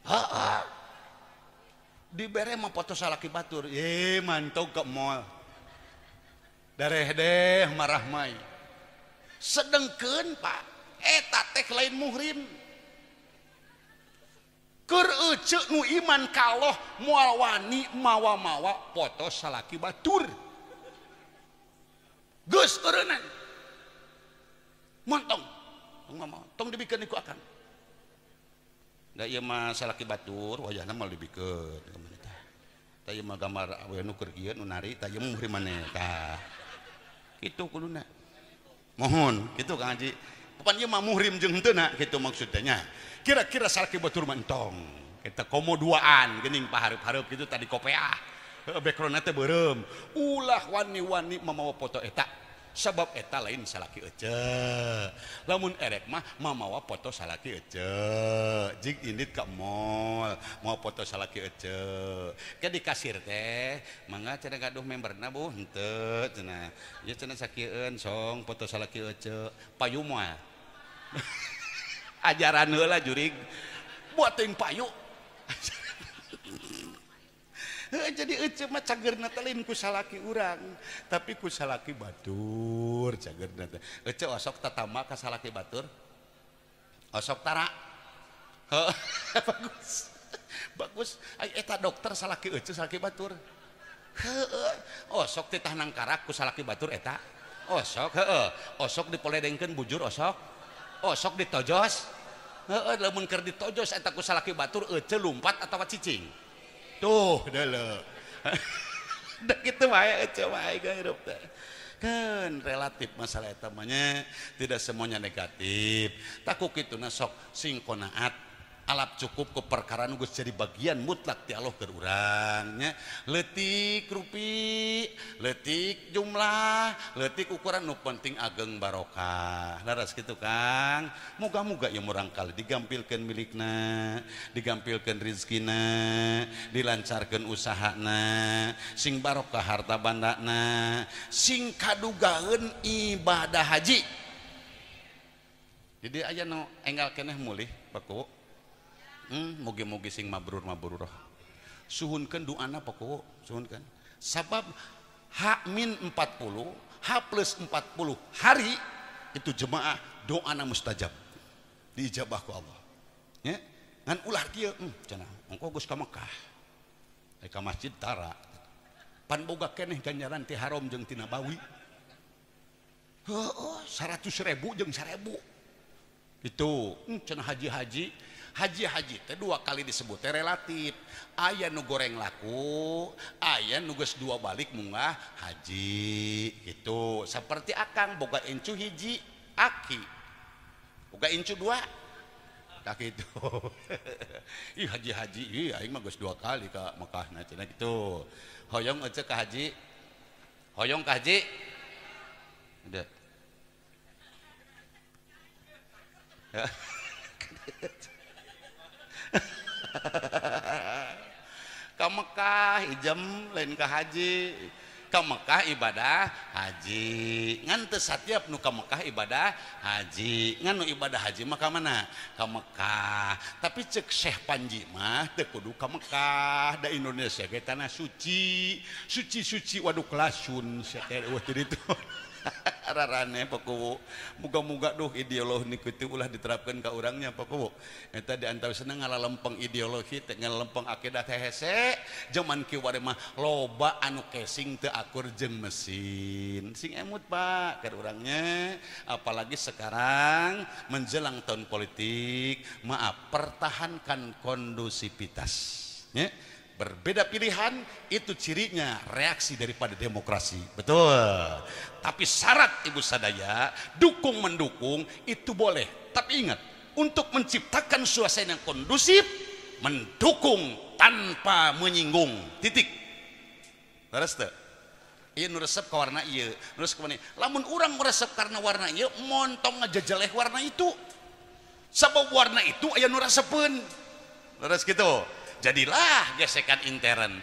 Speaker 1: Heeh. Dibere mah foto salaki batur, ye mantog ke mall. Dareh deh marah mai. Sedengkeun Pak, eta teh lain muhrim. Keur eceu nu iman ka Allah moal wani mawa-mawa foto salaki batur. Geus eureunnan. Montong. Tong mama, tong dibikeun ku akang. Da ieu mah salaki batur wayahna moal dibikeun ka maneh tah. Tah ieu mah gambar awewe nu keur kieu nu nari tah ieu muhrim maneh tah. Kitu kuduna. Mohon, kitu Kang Haji. Papan ieu mah muhrim jeung henteu na kitu maksudnya. Kira-kira salaki batur mah entong. Kita komo duaan geuning pahareup-hareup kitu tadi kopeah. Backgroundna teh beureum. Ulah wani-wani mamawa foto eta. Sabab eta lain salaki ece. Lamun erek mah mamawa foto salaki ece. Jig indit ka mall, mau foto salaki ece. Ke di kasir teh, mangga cenah gaduh memberna bu henteu cenah. Ieu cenah sakieun song foto salaki ece. Payu moal. Ajaran heula jurig. Buat teuing payu. Jadi ece mah cagerna teh lain ku salaki urang, tapi ku salaki batur cagerna teh. Ece osok tatama ka salaki batur. Osok tara. Bagus. Bagus. Ai eta dokter salaki ece salaki batur. Heeh. Osok titah nangkarak ku salaki batur eta. Osok heeh. Osok dipoledengkeun bujur osok. Osok ditojos. Heeh, lamun keur ditojos eta ku salaki batur ece lumpat atawa cicing. Tuh deuleu. Da kitu wae ece wae hirup teh. Kan relatif masalah eta mah nya, tidak semuanya negatif. Tah ku kituna sok sing qonaat. Alap cukup ke perkara nu geus jadi bagian mutlak ti Allah keur urang nya. Leutik rupi, leutik jumlah, leutik ukuran nu penting ageng barokah. Laras kitu Kang. Moga-moga ieu murangkali digampilkeun milikna, digampilkeun rizkina, dilancarkeun usahana, sing barokah harta bandana, sing kadugaeun ibadah haji. Jadi aya nu enggal keneh mulih Pak. Mugi-mugi sing mabrur mabrur. Suhunkeun doana pokok, suhunkeun. Sabab H min 40, H plus 40 hari itu jemaah doana mustajab. Diijabah ku Allah. Ya, ngan ulah kieu, cenah engko geus ka Mekah. Ka masjid tara. Pan boga keneh ganjaran ti haram jeung ti Nabawi. Heuh, 100.000 jeung 1.000. Itu cenah haji-haji haji-haji teh dua kali disebut teh relatif. Aya nu goreng laku, aya nu geus dua balik munggah haji gitu. Seperti akang boga incu hiji aki, boga incu dua tak gitu. Ih haji-haji, ih aing mah geus dua kali ka Mekah na cenah gitu. Hoyong aja ka haji. Hoyong ka haji. Udah. Ya. Ka Mekah ijem lain ka haji, ka Mekah ibadah haji. Ngan teu satiap nu ka Mekah ibadah haji, ngan nu ibadah haji mah ka mana? Ka Mekah. Tapi cek Syekh Panji mah teu kudu ka Mekah, da Indonesia ge tanah suci, suci-suci waduk lasun sia teh eueuh teu ditu. Rarane pakuwu, muga-muga duh ideologi niku teh ulah diterapkan ka urangnya pakuwu. Eta di antawisna ngalalempeng ideologi teh ngalalempeng akidah teh hese, jaman kieu wari mah loba anu casing teu akur jeung mesin. Sing emut Pak keur urangnya, apalagi sekarang menjelang tahun politik, maaf pertahankan kondusivitas nya. Berbeda pilihan itu cirinya reaksi daripada demokrasi. Betul. Tapi syarat ibu sadaya, dukung mendukung itu boleh. Tapi ingat, untuk menciptakan suasana yang kondusif, mendukung tanpa menyinggung. Titik. Terus teu? Ieu nu resep ka warna ieu, nu resep ka warna ieu. Lamun urang resep karena warna ieu, montong ngajajaleh warna itu. Sabab warna itu aya nu resepeun. Terus gitu. Jadilah gesekan intern.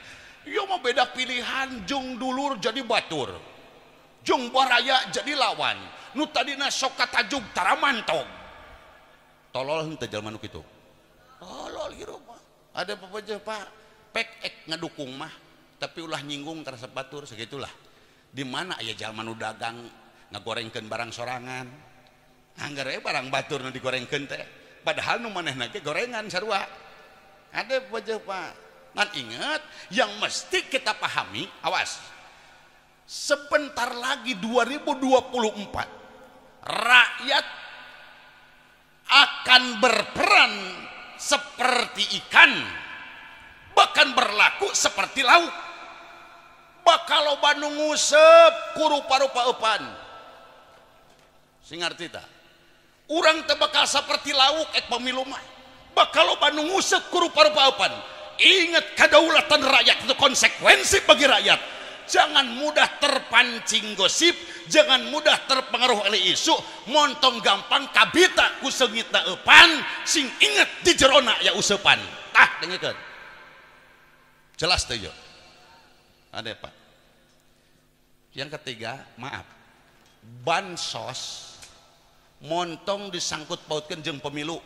Speaker 1: Ieu mah beda pilihan, jeung dulur jadi batur, jeung baraya jadi lawan. Nu tadina sok katajuk tara mantog. Tolol henteu jalma nu kitu. Tolol hirup mah. Ada papaja Pak, pek ek ngadukung mah, tapi ulah nyinggung karesep batur segitulah. Di mana aya jalma nu dagang ngagorengkeun barang sorangan. Anggar we barang batur nu digorengkeun teh. Padahal nu manehna ge gorengan sarua. Ada wajah Pak. Nah ingat, yang mesti kita pahami, awas. Sebentar lagi 2024, rakyat akan berperan seperti ikan, bahkan berlaku seperti lauk. Bakal loba nu nguseup ku rupa-rupa eupan. Sing ngarti tah? Urang teh bakal seperti lauk ek pemilu mah. Bakal loba nu nguseup ku rupa-rupa eupan. Ingat, kedaulatan rakyat itu konsekuensi bagi rakyat. Jangan mudah terpancing gosip, jangan mudah terpengaruh oleh isu, montong gampang kabita ku seungitna eupan, sing inget di jerona ya useupan. Tah dengekeun. Jelas teu ieu? Ada Pak. Yang ketiga, maaf. Bansos montong disangkut pautkeun jeung pemilu.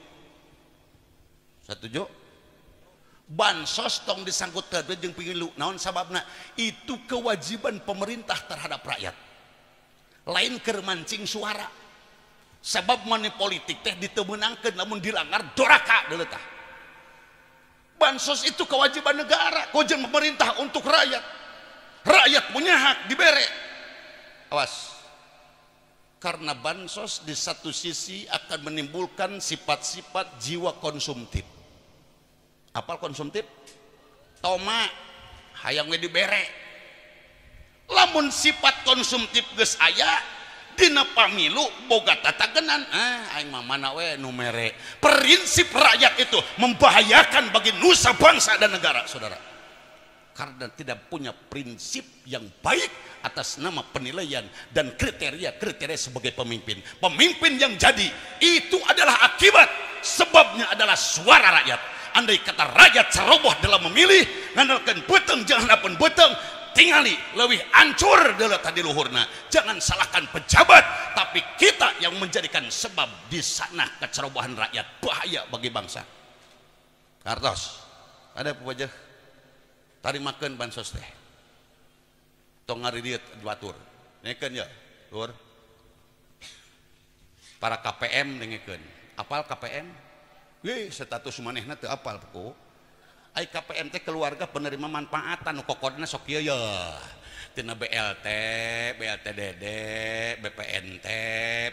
Speaker 1: Setuju? Bansos tong disangkut pautkeun jeung pemilu. Naon sababna? Itu kewajiban pemerintah terhadap rakyat. Lain keur mancing suara. Sabab money politik teh ditemenangkeun lamun dilanggar doraka deuleu tah. Bansos itu kewajiban negara, kewajiban pemerintah untuk rakyat. Rakyat punya hak dibere. Awas. Karena bansos di satu sisi akan menimbulkan sifat-sifat jiwa konsumtif. Apal konsumtif? Toma hayang we dibere. Lamun sifat konsumtif geus aya, Dina pamilu boga tatagenan. Aing mah mana we nu mere. Prinsip rakyat itu membahayakan bagi nusa bangsa dan negara, saudara. Karena tidak punya prinsip yang baik atas nama penilaian dan kriteria-kriteria sebagai pemimpin. Pemimpin yang jadi itu adalah akibat, sebabnya adalah suara rakyat. Andai kata rakyat ceroboh dalam memilih, ngandalkan beteng jangan pun beteng, tingali lebih ancur deuleu tadi luhurna. Jangan salahkan pejabat, tapi kita yang menjadikan sebab di sana kecerobohan rakyat, bahaya bagi bangsa. Kartos, ada wajah tarimakeun bansos teh. Tong ngaridiet batur. Dengekeun ya, lur. Para KPM dengekeun. Apal KPM? Wih, status manehna teu apal ku. Ai KPM teh keluarga penerima manfaat anu kokodna sok ieu ya. Tina BLT, BLTDD, BPNT,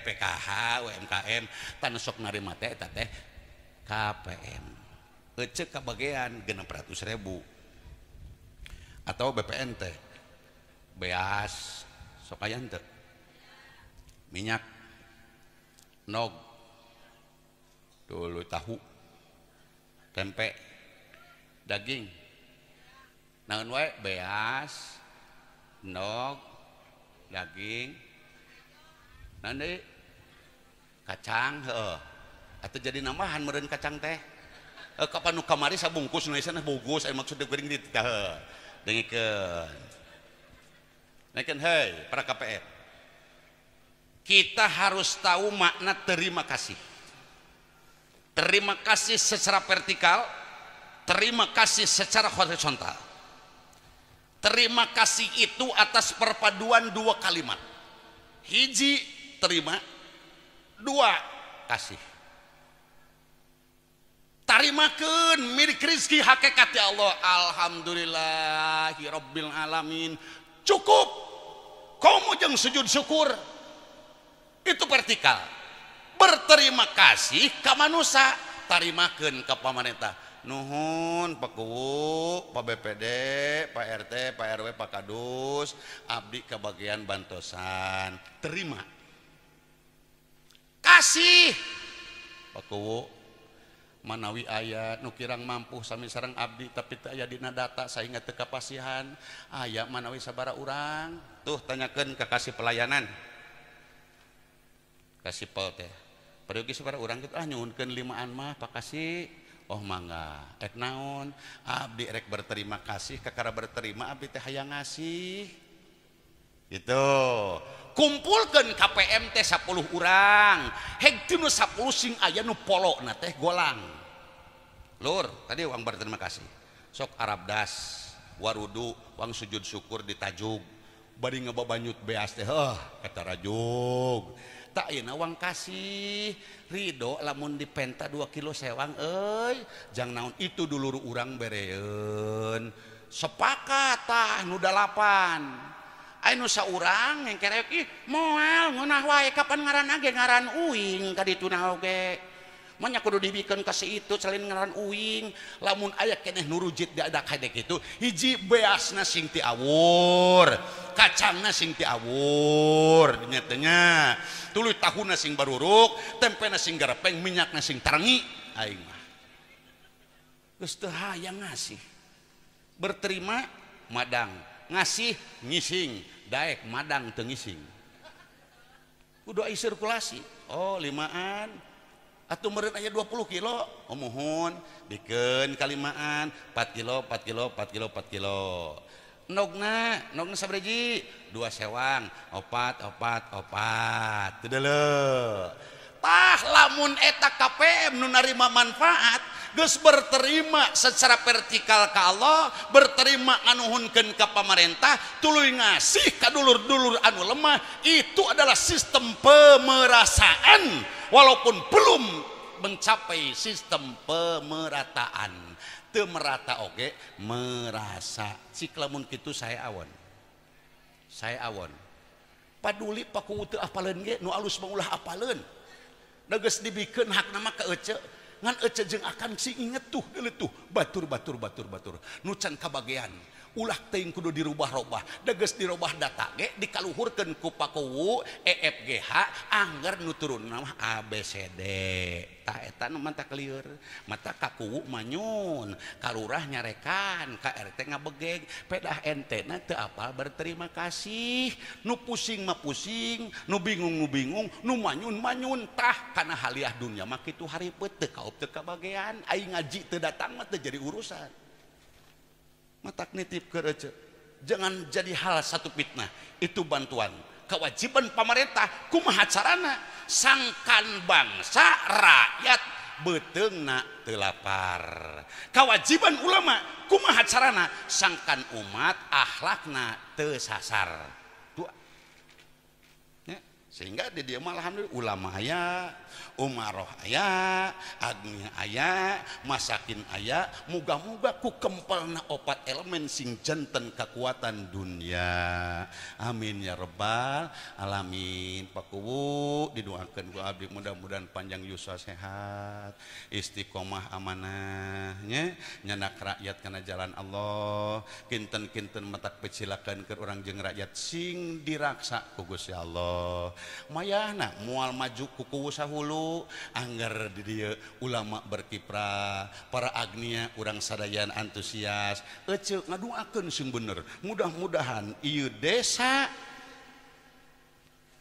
Speaker 1: PKH, UMKM, tanu sok narima teh eta teh KPM. Ece kabagean 600.000. Atau BPNT. Beas sok aya henteu. Minyak, nog, dulu tahu, tempe, daging, naon wae, beas, nog, daging, naon deui, kacang, heuh. Atuh jadi nambahan meureun kacang teh. Kapan nu kamari sabungkus nu sana bungkus, aya maksud geuring ditu tah. Dengekeun. Dengekeun hei para KPM. Kita harus tahu makna terima kasih. Terima kasih secara vertikal, terima kasih secara horizontal. Terima kasih itu atas perpaduan dua kalimat. Hiji terima, dua kasih. Tarimakeun milik rizki hakikat ya Allah. Alhamdulillahirabbil alamin. Cukup. Komo jeung sujud syukur. Itu vertikal. Berterima kasih ka manusia, tarimakeun ka pamarentah. Nuhun Pak Kuwu, Pak BPD, Pak RT, Pak RW, Pak Kadus, abdi kebagian bantosan. Terima. Kasih. Pak Kuwu, manawi aya nu kirang mampu sami sareng abdi tapi teu aya dina data sainga teu kapasihan. Aya manawi sabara urang. Tuh tanyakeun ka kasih pelayanan. Kasih pel teh. Peryogi sabara urang kitu ah nyuhunkeun limaan mah Pak Kasih. Oh mangga, rek naon? Abdi rek berterima kasih, kakara berterima abdi teh hayang ngasih. Gitu. Kumpulkeun KPM teh 10 urang. Heg tinu 10 sing aya nu polona teh golang. Lur, tadi uang berterima kasih. Sok Arabdas, warudu, uang sujud syukur ditajug. Bari ngebabanyut beas teh, heuh, kata rajug. Tak ayeuna uang kasih ridho lamun dipenta 2 kilo sewang euy jang naon itu dulur urang bereun sepakat tah nu 8 aya nu saurang ngengkerek ih moal ngeunah wae kapan ngaran ge ngaran uing ka ditu na oge manya kudu dibikeun ka si itu selain ngaran uing lamun aya keneh nu rujit diadak kadek kitu hiji beasna sing ti awur kacangna sing ti awur nya teh nya tuluy tahuna sing baruruk tempena sing garepeng minyakna sing tarengi aing mah geus teu hayang ngasih berterima madang ngasih ngising daek madang teu ngising kudu aya sirkulasi oh limaan atuh meureun aya 20 kilo oh muhun bikeun kalimaan 4 kilo 4 kilo 4 kilo 4 kilo nogna nogna sabreji 2 sewang opat opat opat teu deuleu tah lamun eta KPM nu narima manfaat geus berterima secara vertikal ka Allah berterima nganuhunkeun ka pamarentah tuluy ngasih ka dulur-dulur anu lemah itu adalah sistem pemerasaan walaupun belum mencapai sistem pemerataan teu merata oge merasa cik lamun kitu saya awon paduli paku teu apaleun ge nu alus mah ulah apaleun da geus dibikeun hakna mah ka ece ngan ece jeung akan si inget tuh deuleu tuh batur batur batur batur nu can kabagean Ulah teuing kudu dirubah-robah. Da geus dirobah data ge dikaluhurkeun ku Pakuwu E F G H angger nu turunna mah A B C D. Tah eta nu mantak lieur. Mata ka kuwu manyun, ka lurah nyarekan, ka RT ngabegeg, pedah ente na teu apal berterima kasih. Nu pusing mah pusing, nu bingung nu bingung, nu manyun manyun. Tah kana haliah dunya mah kitu haripet teu kaop teu kabagean, aing ngaji teu datang mah teu jadi urusan. Matak nitip ke ece. Jangan jadi hal satu fitnah. Itu bantuan. Kewajiban pemerintah kumaha carana sangkan bangsa rakyat beuteungna teu lapar. Kewajiban ulama kumaha carana sangkan umat akhlakna teu sasar. Dua. Ya, sehingga di dia mah alhamdulillah ulama aya, umaroh aya, agni aya, masakin aya, muga-muga ku kempelna opat elemen sing janten kekuatan dunia. Amin ya rabbal alamin. Pakuwu didoakeun ku abdi mudah-mudahan panjang yuswa sehat, istiqomah amanahnya, nyanak rakyat kana jalan Allah, kinten-kinten matak pecilakeun keur urang jeung rakyat sing diraksa ku Gusti Allah. Mayahna moal maju ku kuwu sahulu angger di dieu ulama berkiprah, para agnia urang sadayan antusias, ece ngadoakeun sing bener. Mudah-mudahan ieu desa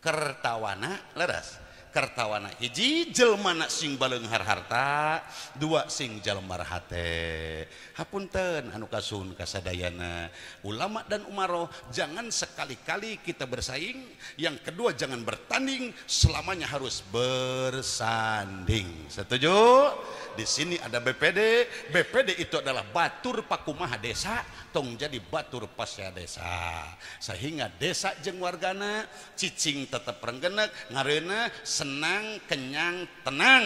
Speaker 1: Kertawana leres. Kertawana hiji jelmana sing baleunghar harta, dua sing jalmar hate. Hapunten anu kasuhun kasadayana. Ulama dan umaroh jangan sekali-kali kita bersaing. Yang kedua jangan bertanding, selamanya harus bersanding. Setuju? Di sini ada BPD. BPD itu adalah batur pakumaha desa, tong jadi batur pasya desa. Sehingga desa jeung wargana cicing tetep renggenek, ngareuna senang, kenyang, tenang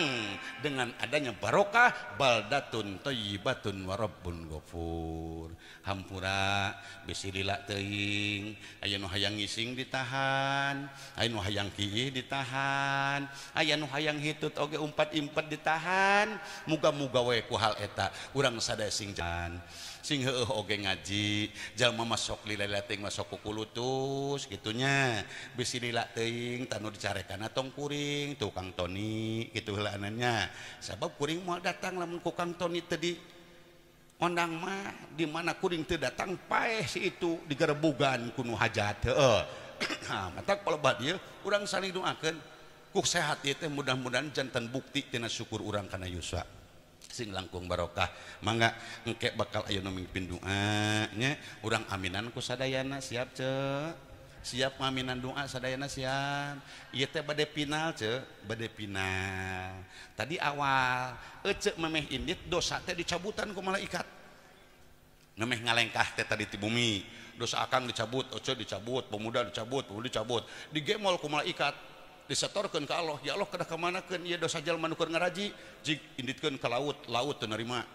Speaker 1: dengan adanya barokah baldatun thayyibatun wa rabbun ghafur. Hampura bisi lila teuing, aya nu hayang ngising ditahan, aya nu hayang kiih ditahan, aya nu hayang hitut oge umpat-impet ditahan. Muga-muga we ku hal eta urang sadaya sing jalan, sing heueuh oge ngaji, jalma masok lila-lila teuing masok kukulutus gitunya. Bisi lila teuing tanu dicarekan tong kuring tukang Toni gitu heulaannya. Sabab kuring moal datang lamun ku Kang Toni teu di ondang mah, di mana kuring teu datang paeh si itu digerebugan ku nu hajat heueuh. Nah, matak palebah dieu urang saling doakeun ku sehat ieu teh mudah-mudahan janten bukti tina syukur urang kana yuswa sing langkung barokah. Mangga engke bakal aya nu mimpin doa nya, urang aminan ku sadayana. Siap ceu? Siap ngaminan doa sadayana siap. Ieu teh bade final ceu, bade final. Tadi awal eceu memeh indit dosa teh dicabutan ku malaikat. Memeh ngalengkah teh tadi ti bumi. Dosa akang dicabut, eceu dicabut, pemuda dicabut, pemuda dicabut. Digemol ku malaikat, disetorkeun ka Allah. Ya Allah kedah kamanakeun ieu dosa jalma nu keur ngaraji, jig inditkeun ka laut, laut teu narima.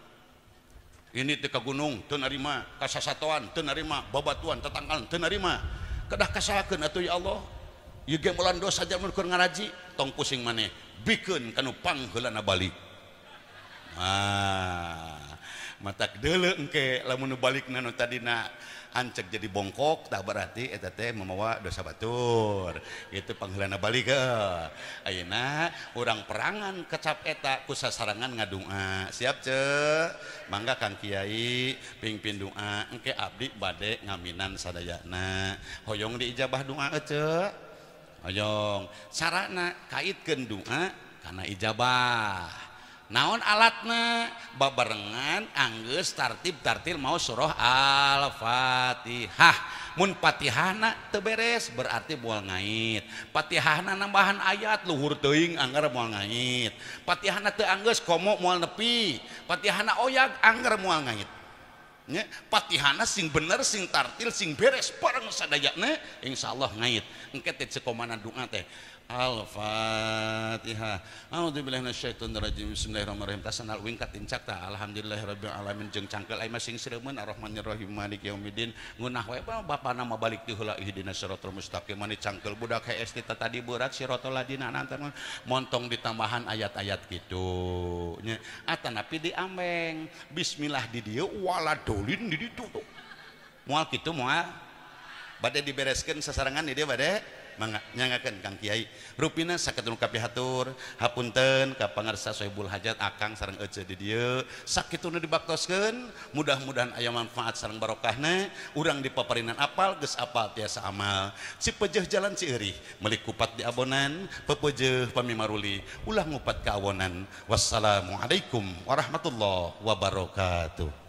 Speaker 1: Ini teh ka gunung teu narima, ka sasatoan teu narima, babatuan tetangkalan teu narima. Kedah kasahakeun atuh ya Allah. Ieu gemolan dosa jalma nu keur ngaraji, tong pusing maneh, bikeun kanu pangheulana balik. Ah, matak deuleu engke lamun nu balikna nu tadina ancek jadi bongkok, tah berarti eta teh mamawa dosa batur. Itu pangheulana balik heuh. Ayeuna urang perangan kecap eta ku sasarangan ngadua. Siap ceu? Mangga Kang Kiai pingpin doa engke abdi bade ngaminan sadayana. Hoyong diijabah doa ceu? Hoyong. Carana kaitkeun doa kana ijabah. Naon alatna? Babarengan anggeus tartib tartil mau surah Al-Fatihah. Mun Fatihahna teu beres berarti moal ngait. Fatihahna nambahan ayat luhur teuing angger moal ngait. Fatihahna teu anggeus komo moal nepi. Fatihahna oyag angger moal ngait. Nya, Fatihahna sing bener sing tartil sing beres bareng sadayana insyaallah ngait. Engke teh cekomana doa teh. Al-Fatihah. A'udzubillahi minasyaitonirrajim. Bismillahirrahmanirrahim. Tasanal wingkat tincak ta. Alhamdulillahirabbil alamin jeung cangkel ai masing sireumeun arrahmanirrahim maliki yaumiddin. Ngeunah we bapana mah balik ti heula ihdinas siratal mustaqim. Mani cangkel budak HS ti tadi berat siratal ladina nantan montong ditambahan ayat-ayat kitu nya. Atanapi diambeng. Bismillah di dieu waladolin di ditu. Moal kitu moal. Bade dibereskeun sasarengan di dieu bade mangga nyangakeun Kang Kiai. Rupina sakitu nu kapihatur, hapunten ka pangarsa Sohibul Hajat akang sareng ece di dieu. Sakitu nu dibaktoskeun, mudah-mudahan aya manfaat sareng barokahna, urang dipaparinan apal geus apal tiasa amal. Cipejeuh jalan Cieurih, meuli kupat di abonan, pepejeuh pami maruli, ulah ngupat ka awonan. Wassalamualaikum warahmatullahi wabarakatuh.